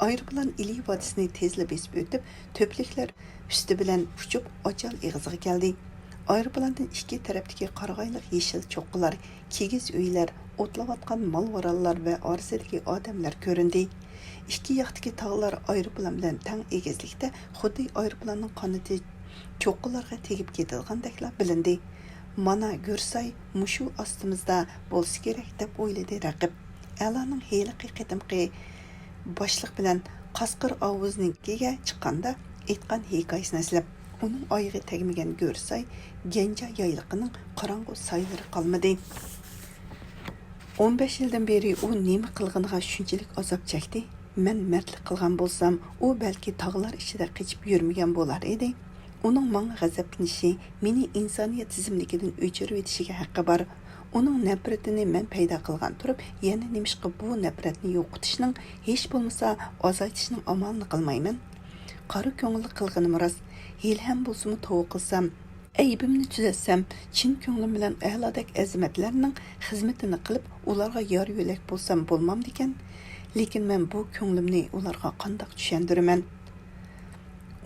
ئايروپىلان ئىلى ۋادىسىنى تېزلا بېسىپ ئۆتۈپ، تۆپىلىكلەر ئۈستى بىلەن ئۇچۇپ، ئاچال ئېغىزىغا كەلدى. ئايروپىلاندىن ئىككى تەرەپتىكى قارىغايلىق يېشىل چوققىلار، كىگىز ئۆيلەر، ئوتلاۋاتقان مال-ۋارانلار ۋە ئارىسىدىكى ئادەملەر كۆرۈندى. ئىككى ياقتىكى تاغلار ئايروپىلان بىلەن تەڭ ئېگىزلىكتە، خۇددى ئايروپىلاننىڭ قانىتى چوققىلارغا تېگىپ كېتىدىغاندەكلا بىلىندى. مانا، گۈرساي مۇشۇ ئاستىمىزدا بولسا كېرەك، دەپ ئويلىدى رەقىب. ئەلانىڭ ھېلىقى قېتىمقى باشلىق بىلەن قاسقىر ئاۋۇزنىڭكىگە چىققاندا ئېيتقان ھېكايىسىنى ئەسلەپ، ئۇنىڭ ئايىغى تەگمىگەن گۆرساي گەنجا يايلىقىنىڭ قاراڭغۇ سايلىرى قالمىدى. ئون بەش يىلدىن بېرى ئۇ نېمە قىلغىنىغا شۇنچىلىك ئازاب چەكتى؟ مەن مەردلىك قىلغان بولسام، ئۇ بەلكى تاغلار ئىچىدە قېچىپ يۈرمىگەن بولار ئىدى. ئۇنىڭ ماڭا غەزەپلىنىشى، مېنى ئىنسانىيەت تىزىملىكىدىن ئۆچۈرۈۋېتىشىگە ھەققى بار. ئۇنىڭ نەپرىتىنى مەن پەيدا قىلغان تۇرۇپ، يەنە نېمىشقا بۇ نەپرەتنى يوقىتىشنىڭ، ھېچ بولمىسا ئازايتىشنىڭ ئامالىنى قىلمايمەن؟ قارا كۆڭۈللۈك قىلغىنىم راست. ھېلىھەم بولسىمۇ توۋا قىلسام، ئەيىبىمنى تۈزەتسەم، چىن كۆڭلۈم بىلەن ئەلادەك ئەزىمەتلەرنىڭ خىزمىتىنى قىلىپ، ئۇلارغا يار يۆلەك بولسام بولمامدىكەن؟ لېكىن مەن بۇ كۆڭلۈمنى ئۇلارغا قانداق چۈشەندۈرىمەن؟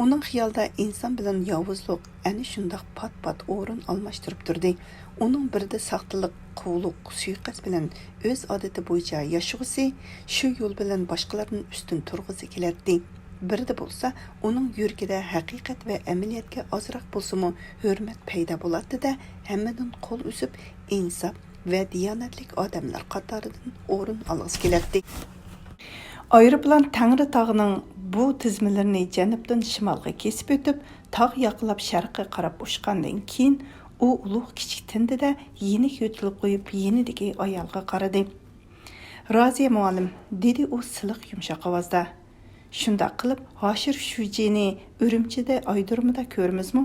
ئۇنىڭ خىيالىدا ئىنسان بىلەن ياۋۇزلۇق ئەنە شۇنداق پات-پات ئورۇن ئالماشتۇرۇپ تۇردى. ئۇنىڭ بىردە ساختىلىق، قۇۋلۇق، سۇيىقەست بىلەن ئۆز ئادىتى بويىچە ياشىغۇسى، شۇ يول بىلەن باشقىلاردىن ئۈستۈن تۇرغۇسى كېلەتتى. بىردە بولسا، ئۇنىڭ يۈرىكىدە ھەقىقەت ۋە ئەمەلىيەتكە ئازراق بولسىمۇ ھۆرمەت پەيدا بولاتتى-دە، ھەممىدىن قول ئۈزۈپ، ئىنساپ ۋە دىيانەتلىك ئادەملەر قاتارىدىن ئورۇن ئالغۇسى كېلەتتى. ئايروپىلان تەڭرىتاغنىڭ بۇ تىزمىلىرىنى جەنۇبتىن شىمالغا كېسىپ ئۆتۈپ، تاغ ياقىلاپ شەرققە قاراپ ئۇچقاندىن كېيىن، ئۇ ئۇلۇغ كىچىك تىندى-دە، يېنىك يۆتىلىپ قويۇپ، يېنىدىكى ئايالغا قارىدى. رازىيە مۇئەللىم، دېدى ئۇ سىلىق يۇمشاق ئاۋازدا. شۇنداق قىلىپ، ھاشىر شۇجىنى ئۈرۈمچىدە ئايرودرومدا كۆرىمىزمۇ؟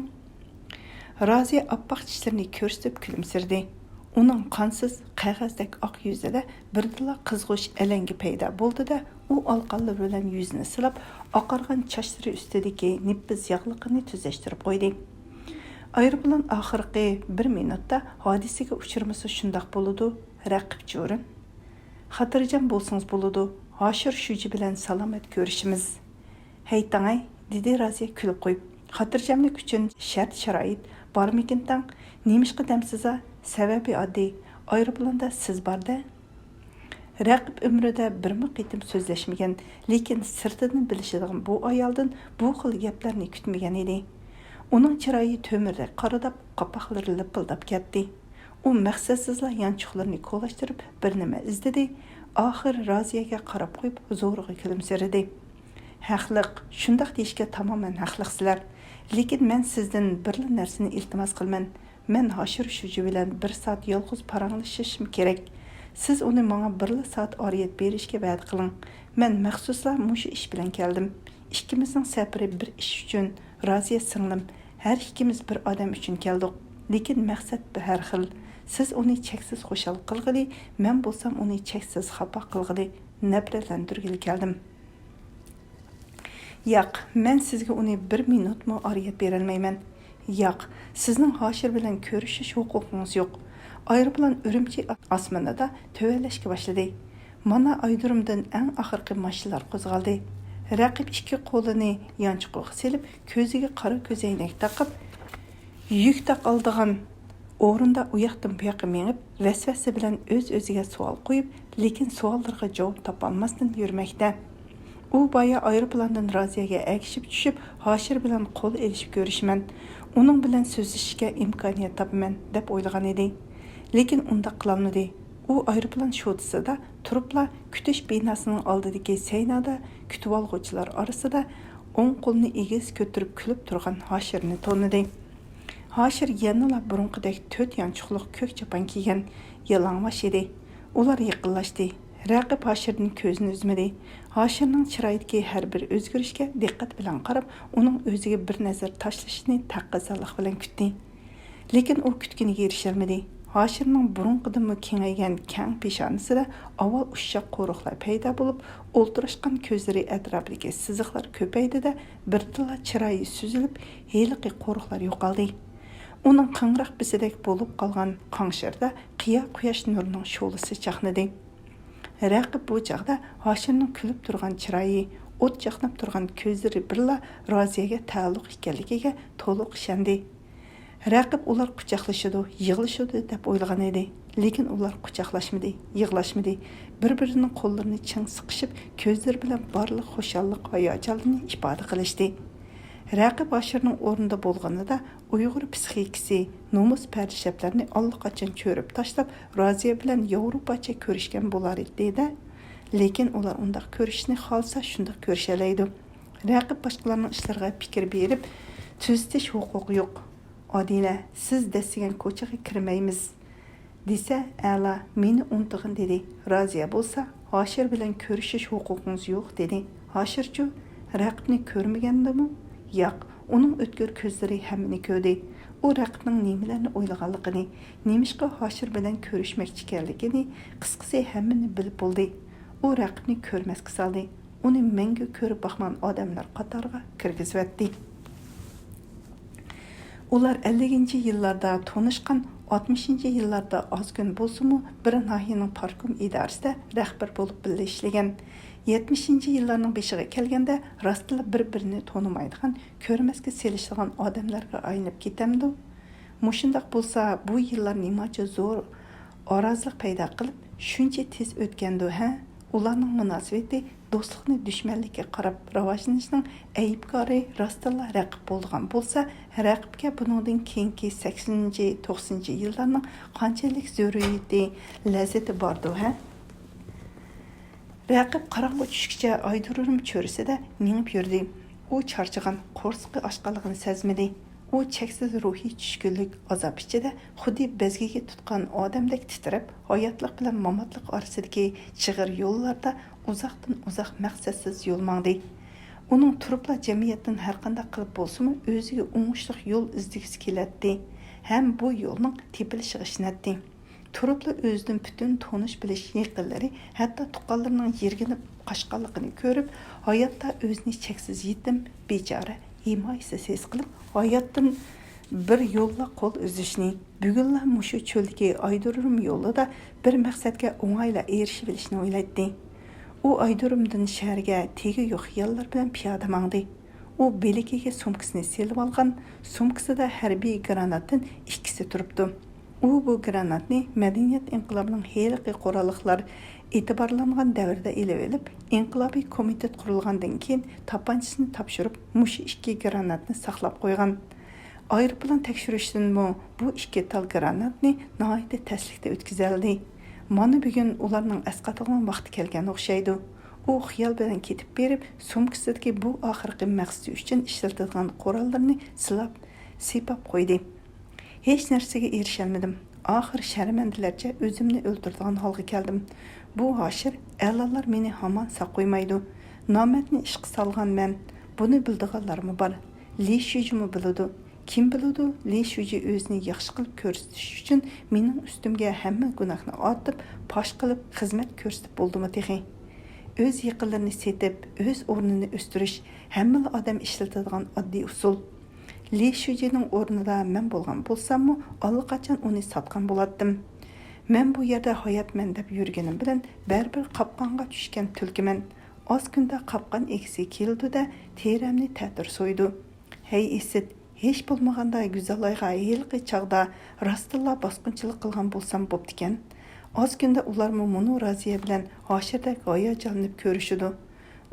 رازىيە ئاپئاق چىشلىرىنى كۆرسىتىپ كۈلۈمسىرىدى. ئۇنىڭ قانسىز، قەغەزدەك ئاق يۈزىدە بىردىنلا قىزغۇش ئەلەڭگە پەيدا بولدى-دە، ئۇ ئالىقانلىرى بىلەن يۈزىنى سىلاپ، ئاقارغان چاچلىرى ئۈستىدىكى نېپىز ياغلىقىنى تۈزەشتۈرۈپ قويدى. ئايروپىلان ئاخىرقى بىر مىنۇتتا ھادىسىگە ئۇچرىمىسا شۇنداق بولىدۇ، رەقىب جورىن. خاتىرجەم بولسىڭىز بولىدۇ، ھاشىر شۇجى بىلەن سالامەت كۆرۈشىمىز. ھەي تاڭاي، دېدى رازىيە كۈلۈپ قويۇپ. خاتىرجەملىك ئۈچۈن شەرت-شارائىت بارمىكىن تاڭ؟ نېمىشقا دەمسىز-ھە؟ سەۋەبى ئاددىي، ئايروپىلاندا سىز بار-دە. رەقىب ئۆمرىدە بىرمۇ قېتىم سۆزلەشمىگەن، لېكىن سىرتىدىن بىلىشىدىغان بۇ ئايالدىن بۇ خىل گەپلەرنى كۈتمىگەن ئىدى. ئۇنىڭ چىرايى تۆمۈردەك قارىداپ، قاپاقلىرى لىپىلداپ كەتتى. ئۇ مەقسەتسىزلا يانچۇقلىرىنى كولاشتۇرۇپ، بىر نېمە ئىزدىدى. ئاخىرى رازىيەگە قاراپ قويۇپ، زورىغا كۈلۈمسىرىدى. ھەقلىق، شۇنداق دېيىشكە تامامەن ھەقلىقسىلەر. لېكىن مەن سىزدىن بىرلا نەرسىنى ئىلتىماس قىلىمەن. مەن ھاشىر شۇجى بىلەن بىر سائەت يالغۇز پاراڭلىشىشىم كېرەك. سىز ئۇنى ماڭا بىرلا سائەت ئارىيەت بېرىشكە ۋەدە قىلىڭ. مەن مەخسۇسلا مۇشۇ ئىش بىلەن كەلدىم. ئىككىمىزنىڭ سەپىرى بىر ئىش ئۈچۈن، رازىيە سىڭلىم. ھەر ئىككىمىز بىر ئادەم ئۈچۈن كەلدۇق. لېكىن مەقسەت ھەر خىل. سىز ئۇنى چەكسىز خۇشال قىلغىلى، مەن بولسام ئۇنى چەكسىز خاپا قىلغىلى، نەپرەتلەندۈرگىلى كەلدىم. ياق، مەن سىزگە ئۇنى بىر مىنۇتمۇ ئارىيەت بېرەلمەيمەن. ياق، سىزنىڭ ھاشىر بىلەن كۆرۈشۈش ھوقۇقىڭىز يوق. ئايروپىلان ئۈرۈمچى ئاسمىنىدا تۆۋەنلەشكە باشلىدى. مانا ئايرودرومدىن ئەڭ ئاخىرقى ماشىنىلار قوزغالدى. رەقىب ئىككى قولىنى يانچۇقىغا سېلىپ، كۆزىگە قارا كۆزەينەك تاقىپ، يۈك تاقالدىغان ئورۇندا ئۇياقتىن بۇياققا مېڭىپ، ۋەسۋەسە بىلەن ئۆز-ئۆزىگە سوئال قويۇپ، لېكىن سوئاللىرىغا جاۋاب تاپالماستىن يۈرمەكتە. ئۇ بايا ئايروپىلاندىن رازىيەگە ئەگىشىپ چۈشۈپ، ھاشىر بىلەن قول ئېلىشىپ كۆرۈشىمەن، ئۇنىڭ بىلەن سۆزلىشىشكە ئىمكانىيەت تاپىمەن، دەپ ئويلىغان ئىدى. لېكىن ئۇنداق قىلالمىدى. ئۇ ئايروپىلان شوتىسىدا تۇرۇپلا كۈتۈش بىناسىنىڭ ئالدىدىكى سەينادا كۈتۈۋالغۇچىلار ئارىسىدا ئوڭ قولىنى ئېگىز كۆتۈرۈپ كۈلۈپ تۇرغان ھاشىرنى تونۇدى. ھاشىر يەنىلا بۇرۇنقىدەك تۆت يانچۇقلۇق كۆك چاپان كىيگەن، يالىڭاچ ئىدى. ئۇلار يېقىنلاشتى. رەقىب ھاشىردىن كۆزىنى ئۈزمىدى. ھاشىرنىڭ چىرايىدىكى ھەر بىر ئۆزگىرىشكە دىققەت بىلەن قاراپ، ئۇنىڭ ئۆزىگە بىر نەزەر تاشلىشىنى تەقەززالىق بىلەن كۈتتى. لېكىن ئۇ كۈتكىنىگە ئېرىشەلمىدى. ھاشىرنىڭ بۇرۇنقىدىنمۇ كېڭەيگەن كەڭ پېشانىسىدە ئاۋۋال ئۇششاق قورۇقلار پەيدا بولۇپ، ئولتۇراشقان كۆزلىرى ئەتراپىدىكى سىزىقلار كۆپەيدى-دە، بىردىنلا چىرايى سۈزۈلۈپ، ھېلىقى قورۇقلار يوقالدى. ئۇنىڭ قىڭراق بىسىدەك بولۇپ قالغان قاڭشىرىدا قىيا قۇياش نۇرىنىڭ شولىسى چاقنىدى. رەقىب بۇ چاغدا ھاشىرنىڭ كۈلۈپ تۇرغان چىرايى، ئوت چاقناپ تۇرغان كۆزلىرى بىلەنلا رازىيەگە تەئەللۇق ئىكەنلىكىگە تولۇق ئىشەندى. رەقىب ئۇلار قۇچاقلىشىدۇ، يىغلىشىدۇ دەپ ئويلىغان ئىدى. لېكىن ئۇلار قۇچاقلاشمىدى، يىغلاشمىدى. بىر-بىرىنىڭ قوللىرىنى چىڭ سىقىشىپ، كۆزلىرى بىلەن بارلىق خۇشاللىق ھاياجانلىرىنى ئىپادە قىلىشتى. رەقىب ھاشىرنىڭ ئورنىدا بولغىنىدا، ئۇيغۇر پىسخىكىسى نومۇس پەردىشەپلەرنى ئاللىقاچان چۆرۈپ تاشلاپ، رازىيە بىلەن ياۋروپاچە كۆرۈشكەن بولار ئىدى-دە. لېكىن ئۇلار ئۇنداق كۆرۈشۈشنى خالىسا، شۇنداق كۆرۈشەلەيدۇ. رەقىب باشقىلارنىڭ ئىشلىرىغا پىكىر بېرىپ، تۈزىتىش ھوقۇقى يوق. ئادىلە، سىز دەسسىگەن كوچىغا كىرمەيمىز، دېسە، ئەلا، مېنى ئۇنتۇغىن، دېدى. رازىيە بولسا، ھاشىر بىلەن كۆرۈشۈش ھوقۇقىڭىز يوق، دېدى. ھاشىرچۇ؟ رەقىبنى كۆرمىگەندىمۇ؟ ياق، ئۇنىڭ ئۆتكۈر كۆزلىرى ھەممىنى كۆردى. ئۇ رەقىبنىڭ نېمىلەرنى ئويلىغانلىقىنى، نېمىشقا ھاشىر بىلەن كۆرۈشمەكچىكەنلىكىنى، قىسقىسى، ھەممىنى بىلىپ بولدى. ئۇ رەقىبنى كۆرمەسكە سالدى. ئۇنى مەڭگۈ كۆرۈپ باقمىغان ئادەملەر قاتارىغا كىرگۈزۈۋەتتى. ئۇلار ئەللىكىنچى يىللاردا تونۇشقان، ئاتمىشىنچى يىللاردا ئاز-كۆپ بولسىمۇ بىر ناھىيەنىڭ پاركوم ئىدارىسىدە رەھبەر بولۇپ بىللە ئىشلىگەن. يەتمىشىنچى يىللارنىڭ بېشىغا كەلگەندە راستلا بىر-بىرىنى تونۇمايدىغان، كۆرمەسكە سېلىشىدىغان ئادەملەرگە ئايلىنىپ كېتەمدۇ؟ مۇشۇنداق بولسا، بۇ يىللار نېمانچە زور ئارازىلىق پەيدا قىلىپ، شۇنچە تېز ئۆتكەندۇ ھە؟ ئۇلارنىڭ مۇناسىۋىتى دوستلۇقنى دۈشمەنلىككە قاراپ راۋاجلىنىشنىڭ ئەيىبكارى راستتىنلا رەقىب بولىدىغان بولسا، رەقىبكە بۇنىڭدىن كېيىنكى سەكسىنىنچى، توقسىنىنچى يىللارنىڭ قانچىلىك زۆرۈرىيىتى، لەززىتى باردۇ، ھە؟ رەقىب قاراڭغۇ چۈشكىچە ئايدۇرۇرۇم چۆرىسىدە مېڭىپ يۈردى. ئۇ چارچىغان، قورسىقى ئاچقانلىقىنى سەزمىدى. ئۇ چەكسىز روھىي چۈشكۈنلۈك، ئازاب ئىچىدە خۇددى بەزگىگە تۇتقان ئادەمدەك تىترەپ، ھاياتلىق بىلەن ماماتلىق ئارىسىدىكى چىغىر يوللاردا ئۇزاقتىن ئۇزاق مەقسەتسىز يول ماڭدى. ئۇنىڭ تۇرۇپلا جەمئىيەتتىن ھەرقانداق قىلىپ بولسىمۇ ئۆزىگە ئوڭۇشلۇق يول ئىزدىگۈسى كېلەتتى ھەم بۇ يولنىڭ تېپىلىشىغا ئىشىنەتتى. تۇرۇپلا ئۆزىدىن پۈتۈن تونۇش بىلىش يېقىنلىرى، ھەتتا تۇغقانلىرىنىڭ يىرگىنىپ قاچقانلىقىنى كۆرۈپ، ھاياتتا ئۆزىنى چەكسىز يېتىم، بىچارە، ھىمايىسىز ھېس قىلىپ، ھاياتتىن بىر يوللا قول ئۈزۈشنى، بۈگۈنلا مۇشۇ چۆلدىكى ئايدۇرۇم يولىدا بىر مەقسەتكە ئوڭايلا ئېرىشىۋېلىشنى ئويلايتتى. ئۇ ئايدۇرۇمدىن شەھەرگە تېگى يوق خىياللار بىلەن پىيادە ماڭدى. ئۇ بىلىكىگە سومكىسىنى سېلىۋالغان، سومكىسىدا ھەربىي گراناتتىن ئىككىسى تۇرۇپتۇ. ئۇ بۇ گراناتنى مەدەنىيەت ئىنقىلابىنىڭ ھېلىقى قوراللىقلار ئېتىبارلانغان دەۋردە ئېلىۋېلىپ، ئىنقىلابىي كومىتېت قۇرۇلغاندىن كېيىن تاپانچىسىنى تاپشۇرۇپ، مۇشۇ ئىككى گراناتنى ساقلاپ قويغان. ئايروپىلان تەكشۈرۈشتىنمۇ بۇ ئىككى تال گراناتنى ناھايىتى تەسلىكتە ئۆتكۈزەلىدى. مانا بۈگۈن ئۇلارنىڭ ئەسقاتىدىغان ۋاقتى كەلگەن ئوخشايدۇ. ئۇ خىيال بىلەن كېتىپ بېرىپ، سومكىسىدىكى بۇ ئاخىرقى مەقسىتى ئۈچۈن ئىشلىتىدىغان قوراللىرىنى سىلاپ، سىيپاپ قويدى. ھېچ نەرسىگە ئېرىشەلمىدىم. ئاخىر شەرمەندىلەرچە ئۆزۈمنى ئۆلتۈرىدىغان ھالغا كەلدىم. بۇ ھاشىر ئەلانلار مېنى ھامان ساق قويمايدۇ. نامەردنى ئىشقا سالغان مەن. بۇنى بىلىدىغانلارمۇ بار. لى شۈجىمۇ بىلىدۇ. كىم بىلىدۇ، لى شۈجى ئۆزىنى ياخشى قىلىپ كۆرسىتىش ئۈچۈن مېنىڭ ئۈستۈمگە ھەممە گۇناھنى ئارتىپ، پاش قىلىپ خىزمەت كۆرسىتىپ بولدىمۇ تېخى؟ ئۆز يېقىنلىرىنى سېتىپ، ئۆز ئورنىنى ئۆستۈرۈش ھەممىلا ئادەم ئىشلىتىدىغان ئاددىي ئۇسۇل. لى شۈجىنىڭ ئورنىدا مەن بولغان بولساممۇ، ئاللىقاچان ئۇنى ساتقان بولاتتىم. مەن بۇ يەردە ھاياتمەن دەپ يۈرگىنىم بىلەن بەرىبىر قاپقانغا چۈشكەن تۈلكىمەن. ئاز كۈندە قاپقان ئىگىسى كېلىدۇ-دە، تېرەمنى تەتۈر سويىدۇ. ھەي ئىسىت، ھېچ بولمىغاندا گۈزەلايغا ھېلىقى چاغدا راستتىنلا باسقۇنچىلىق قىلغان بولسام بوپتىكەن. ئاز كۈندە ئۇلارمۇ مۇنۇ رازىيە بىلەن ھاشىردەك ھاياجانلىنىپ كۆرۈشىدۇ.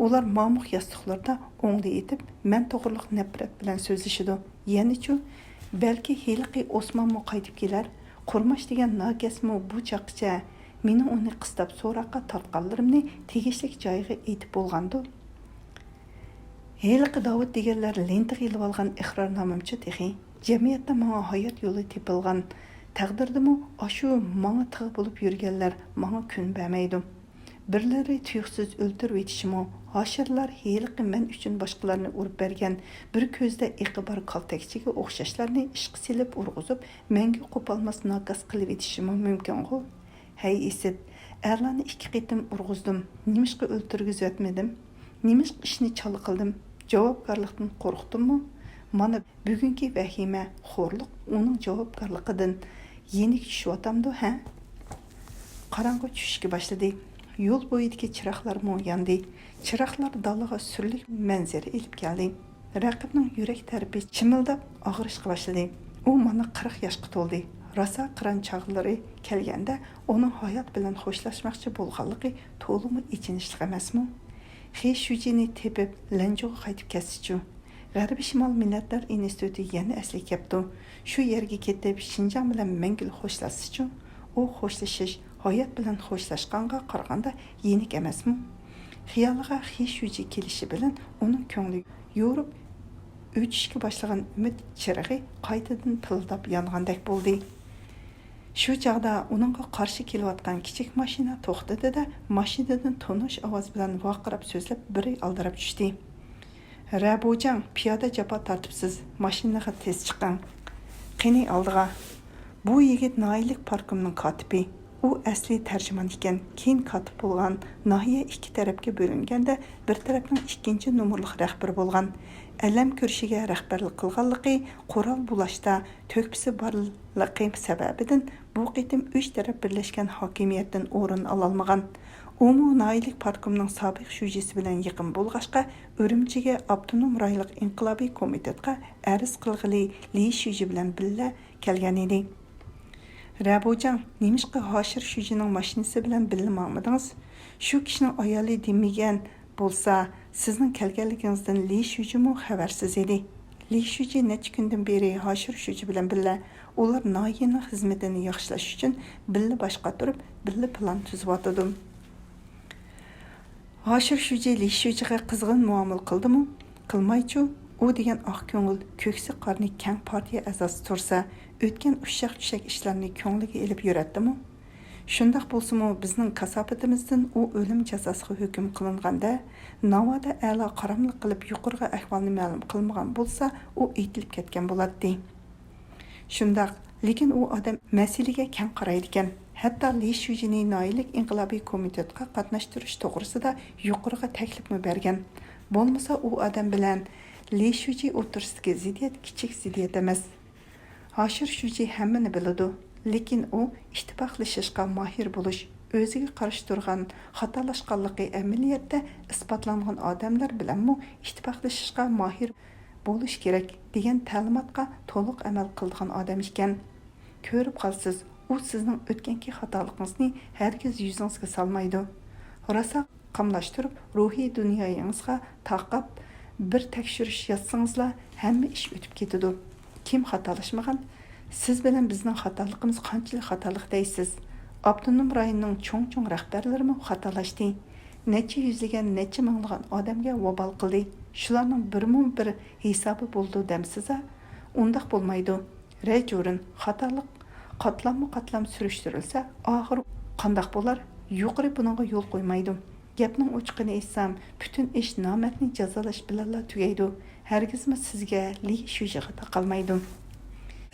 ئۇلار مامۇق ياستۇقلىرىدا ئوڭدا يېتىپ، مەن توغرۇلۇق نەپرەت بىلەن سۆزلىشىدۇ. يەنىچۇ، بەلكى ھېلىقى ئوسمانمۇ قايتىپ كېلەر، قۇرماش دېگەن ناكەسمۇ بۇ چاغقىچە مېنىڭ ئۇنى قىستاپ سوراققا تارتقانلىرىمنى تېگىشلىك جايىغا ئېيتىپ بولغاندۇ؟ ھېلىقى داۋۇت دېگەنلەر لېنتىغا ئېلىۋالغان ئىقرارنامەمچۇ تېخى؟ جەمئىيەتتە ماڭا ھايات يولى تېپىلغان تەقدىردىمۇ ئاشۇ ماڭا تىغ بولۇپ يۈرگەنلەر ماڭا كۈن بەرمەيدۇ. بىرلىرى تۇيۇقسىز ئۆلتۈرۈۋېتىشىمۇ، ھاشىرلار ھېلىقى مەن ئۈچۈن باشقىلارنى ئۇرۇپ بەرگەن بىر كۆزىدە ئېقى بار كالتەكچىگە ئوخشاشلارنى ئىشقا سېلىپ ئۇرغۇزۇپ، مەڭگۈ قوپالماس ناكاس قىلىۋېتىشىمۇ مۇمكىنغۇ؟ ھەي ئىسىت، ئەرلارنى ئىككى قېتىم ئۇرغۇزدۇم. نېمىشقا ئۆلتۈرگۈزۈۋەتمىدىم؟ نېمىشقا ئىشنى چالا قىلدىم؟ جاۋابكارلىقتىن قورقتۇممۇ؟ مانا، بۈگۈنكى ۋەھىمە، خورلۇق ئۇنىڭ جاۋابكارلىقىدىن يېنىك چۈشۈۋاتامدۇ، ھە؟ قاراڭغۇ چۈشۈشكە باشلىدى. يول بويىدىكى چىراغلارمۇ ياندى. چىراغلار دالىغا سۈرلۈك مەنزىرە ئېلىپ كەلدى. رەقىبنىڭ يۈرەك تەرىپى چىمىلداپ ئاغرىشقا باشلىدى. ئۇ مانا قىرىق ياشقا تولدى. راسا قىران چاغلىرى كەلگەندە ئۇنىڭ ھايات بىلەن خوشلاشماقچى بولغانلىقى تولىمۇ ئېچىنىشلىق ئەمەسمۇ؟ خې شۈجىنى تېپىپ، لەنجۇغا قايتىپ كەتسىچۇ؟ غەربىي شىمال مىللەتلەر ئىنستىتۇتى يەنە ئەسلىگە كەپتۇ. شۇ يەرگە كېتىپ، شىنجاڭ بىلەن مەڭگۈلۈك خوشلاشسىچۇ؟ ئۇ خوشلىشىش ھايات بىلەن خوشلاشقانغا قارىغاندا يېنىك ئەمەسمۇ؟ خىيالىغا خې شۈجى كېلىشى بىلەن ئۇنىڭ كۆڭلى يورۇپ، ئۆچۈشكە باشلىغان ئۈمىد چىرىغى قايتىدىن پىلىلداپ يانغاندەك بولدى. شۇ چاغدا ئۇنىڭغا قارشى كېلىۋاتقان كىچىك ماشىنا توختىدى-دە، ماشىنىدىن تونۇش ئاۋاز بىلەن ۋارقىراپ سۆزلەپ، بىرى ئالدىراپ چۈشتى. رەبۇجاڭ، پىيادە جاپا تارتىپسىز، ماشىنىغا تېز چىقىڭ. قېنى ئالدىغا. بۇ يىگىت ناھىيەلىك پارتكومنىڭ كاتىپى. ئۇ ئەسلى تەرجىمان ئىكەن، كېيىن كاتىپ بولغان. ناھىيە ئىككى تەرەپكە بۆلۈنگەندە، بىر تەرەپنىڭ ئىككىنچى نومۇرلۇق رەھبىرى بولغان. ئەلەم كۈرىشىگە رەھبەرلىك قىلغانلىقى، قورال بۇلاشتا تۆھپىسى بارلىقى سەۋەبىدىن بۇ قېتىم ئۈچ تەرەپ بىرلەشكەن ھاكىمىيەتتىن ئورۇن ئالالمىغان. ئۇمۇ ناھىيەلىك پارتكومنىڭ سابىق شۇجىسى بىلەن يېقىن بولغاچقا، ئۈرۈمچىگە ئاپتونوم رايونلۇق ئىنقىلابىي كومىتېتقا ئەرز قىلغىلى لى شۇجى بىلەن بىللە كەلگەنىدى. رەبۇجاڭ، نېمىشقا ھاشىر شۇجىنىڭ ماشىنىسى بىلەن بىللە ماڭمىدىڭىز؟ شۇ كىشىنىڭ ئايالى دېمىگەن بولسا، سىزنىڭ كەلگەنلىكىڭىزدىن لى شۇجىمۇ خەۋەرسىز ئىدى. لى شۇجى نەچچە كۈندىن بېرى ھاشىر شۇجى بىلەن بىللە، ئۇلار ناھىيەنىڭ خىزمىتىنى ياخشىلاش ئۈچۈن بىللە باش قاتۇرۇپ، بىللە پىلان تۈزۈۋاتىدۇ. ھاشىر شۇجى لى شۇجىغا قىزغىن مۇئامىلە قىلدىمۇ؟ قىلمايچۇ؟ ئۇ دېگەن ئاق كۆڭۈل، كۆكسى قارنى كەڭ پارتىيە ئەزاسى تۇرسا، ئۆتكەن ئۇششاق-چۈششەك ئىشلارنى كۆڭلىگە ئېلىپ يۈرەتتىمۇ؟ شۇنداق بولسىمۇ، بىزنىڭ كاساپىتىمىزدىن ئۇ ئۆلۈم جازاسىغا ھۆكۈم قىلىنغاندا، ناۋادا ئەلا قاراملىق قىلىپ يۇقىرىغا ئەھۋالنى مەلۇم قىلمىغان بولسا، ئۇ ئېتىلىپ كەتكەن بولاتتى. شۇنداق، لېكىن ئۇ ئادەم مەسىلىگە كەڭ قارايدىكەن. ھەتتا لى شۇجىنى ناھىيەلىك ئىنقىلابىي كومىتېتقا قاتناشتۇرۇش توغرىسىدا يۇقىرىغا تەكلىپمۇ بەرگەن. بولمىسا ئۇ ئادەم بىلەن لى شۇجى ئوتتۇرىسىدىكى زىددىيەت كىچىك زىددىيەت ئەمەس. ھاشىر شۇجى ھەممىنى بىلىدۇ، لېكىن ئۇ ئىتتىپاقلىشىشقا ماھىر بولۇش، ئۆزىگە قارشى تۇرغان خاتالاشقانلىقى ئەمەلىيەتتە ئىسپاتلانغان ئادەملەر بىلەنمۇ ئىتتىپاقلىشىشقا ماھىر بولۇش كېرەك دېگەن تەلىماتقا تولۇق ئەمەل قىلىدىغان ئادەم ئىكەن. كۆرۈپ قالسىز، ئۇ سىزنىڭ ئۆتكەنكى خاتالىقىڭىزنى ھەرگىز يۈزىڭىزگە سالمايدۇ. راسا قاملاشتۇرۇپ، روھىي دۇنيايىڭىزغا تاقاپ، بىر تەكشۈرۈش يازسىڭىزلا، ھەممە ئىش ئۆتۈپ كېتىدۇ. كىم خاتالاشمىغان؟ سىز بىلەن بىزنىڭ خاتالىقىمىز قانچىلىك خاتالىق دەيسىز؟ ئاپتونوم رايوننىڭ چوڭ-چوڭ رەھبەرلىرىمۇ خاتالاشتى. نەچچە يۈزلىگەن، نەچچە مىڭلىغان ئادەمگە ۋابال قىلدى. شۇلارنىڭ بىرمۇ بىر ھېسابى بولىدۇ دەمسىزا؟ ئۇنداق بولمايدۇ. رەجۇرىن، خاتالىق قاتلاممۇ قاتلام سۈرۈشتۈرۈلسە، ئاخىرى قانداق بولار؟ يۇقىرى بۇنىڭغا يول قويمايدۇ. گەپنىڭ ئوچۇقىنى ئېيتسام، پۈتۈن ئىش نامەردنى جازالاش بىلەنلا تۈگەيدۇ. ھەرگىزمۇ سىزگە، لى شۇجىغا تاقالمايدۇ.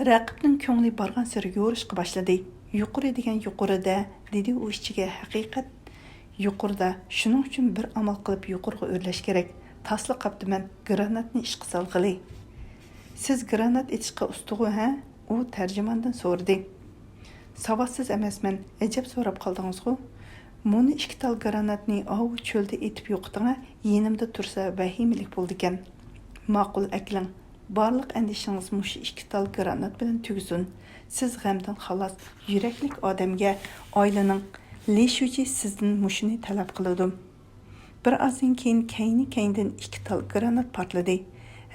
رەقىبنىڭ كۆڭلى بارغانسېرى يورۇشقا باشلىدى. يۇقىرى دېگەن يۇقىرىدە، دېدى ئۇ ئىچىگە، ھەقىقەت يۇقىرىدا، شۇنىڭ ئۈچۈن بىر ئامال قىلىپ يۇقىرىغا ئۆرلەش كېرەك. تاسلا قاپتىمەن، گراناتنى ئىشقا سالغىلى. سىز گرانات ئېتىشقا ئۇستىغۇ، ھە؟ ئۇ تەرجىماندىن سورىدى. ساۋاتسىز ئەمەسمەن، ئەجەب سوراپ قالدىڭىزغۇ؟ مۇنۇ ئىككى تال گراناتنى ئاۋۇ چۆلدە ئېتىپ يوقىتىڭە، يېنىمدا تۇرسا ۋەھىمىلىك بولىدىكەن. ماقۇل، ئەكېلىڭ. بارلىق ئەندىشىڭىز مۇشۇ ئىككى تال گرانات بىلەن تۈگىسۇن. سىز غەمدىن خالاس، يۈرەكلىك ئادەمگە ئايلىنىڭ. لى شۇجى سىزدىن مۇشۇنى تەلەپ قىلىدۇ. بىر ئازدىن كېيىن كەينى-كەينىدىن ئىككى تال گرانات پارتلىدى.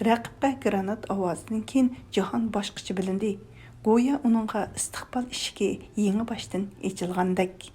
رەقىبقە گرانات ئاۋازىدىن كېيىن جاھان باشقىچە بىلىندى. گويا ئۇنىڭغا ئىستىقبال ئىشىكى يېڭى باشتىن ئېچىلغاندەك.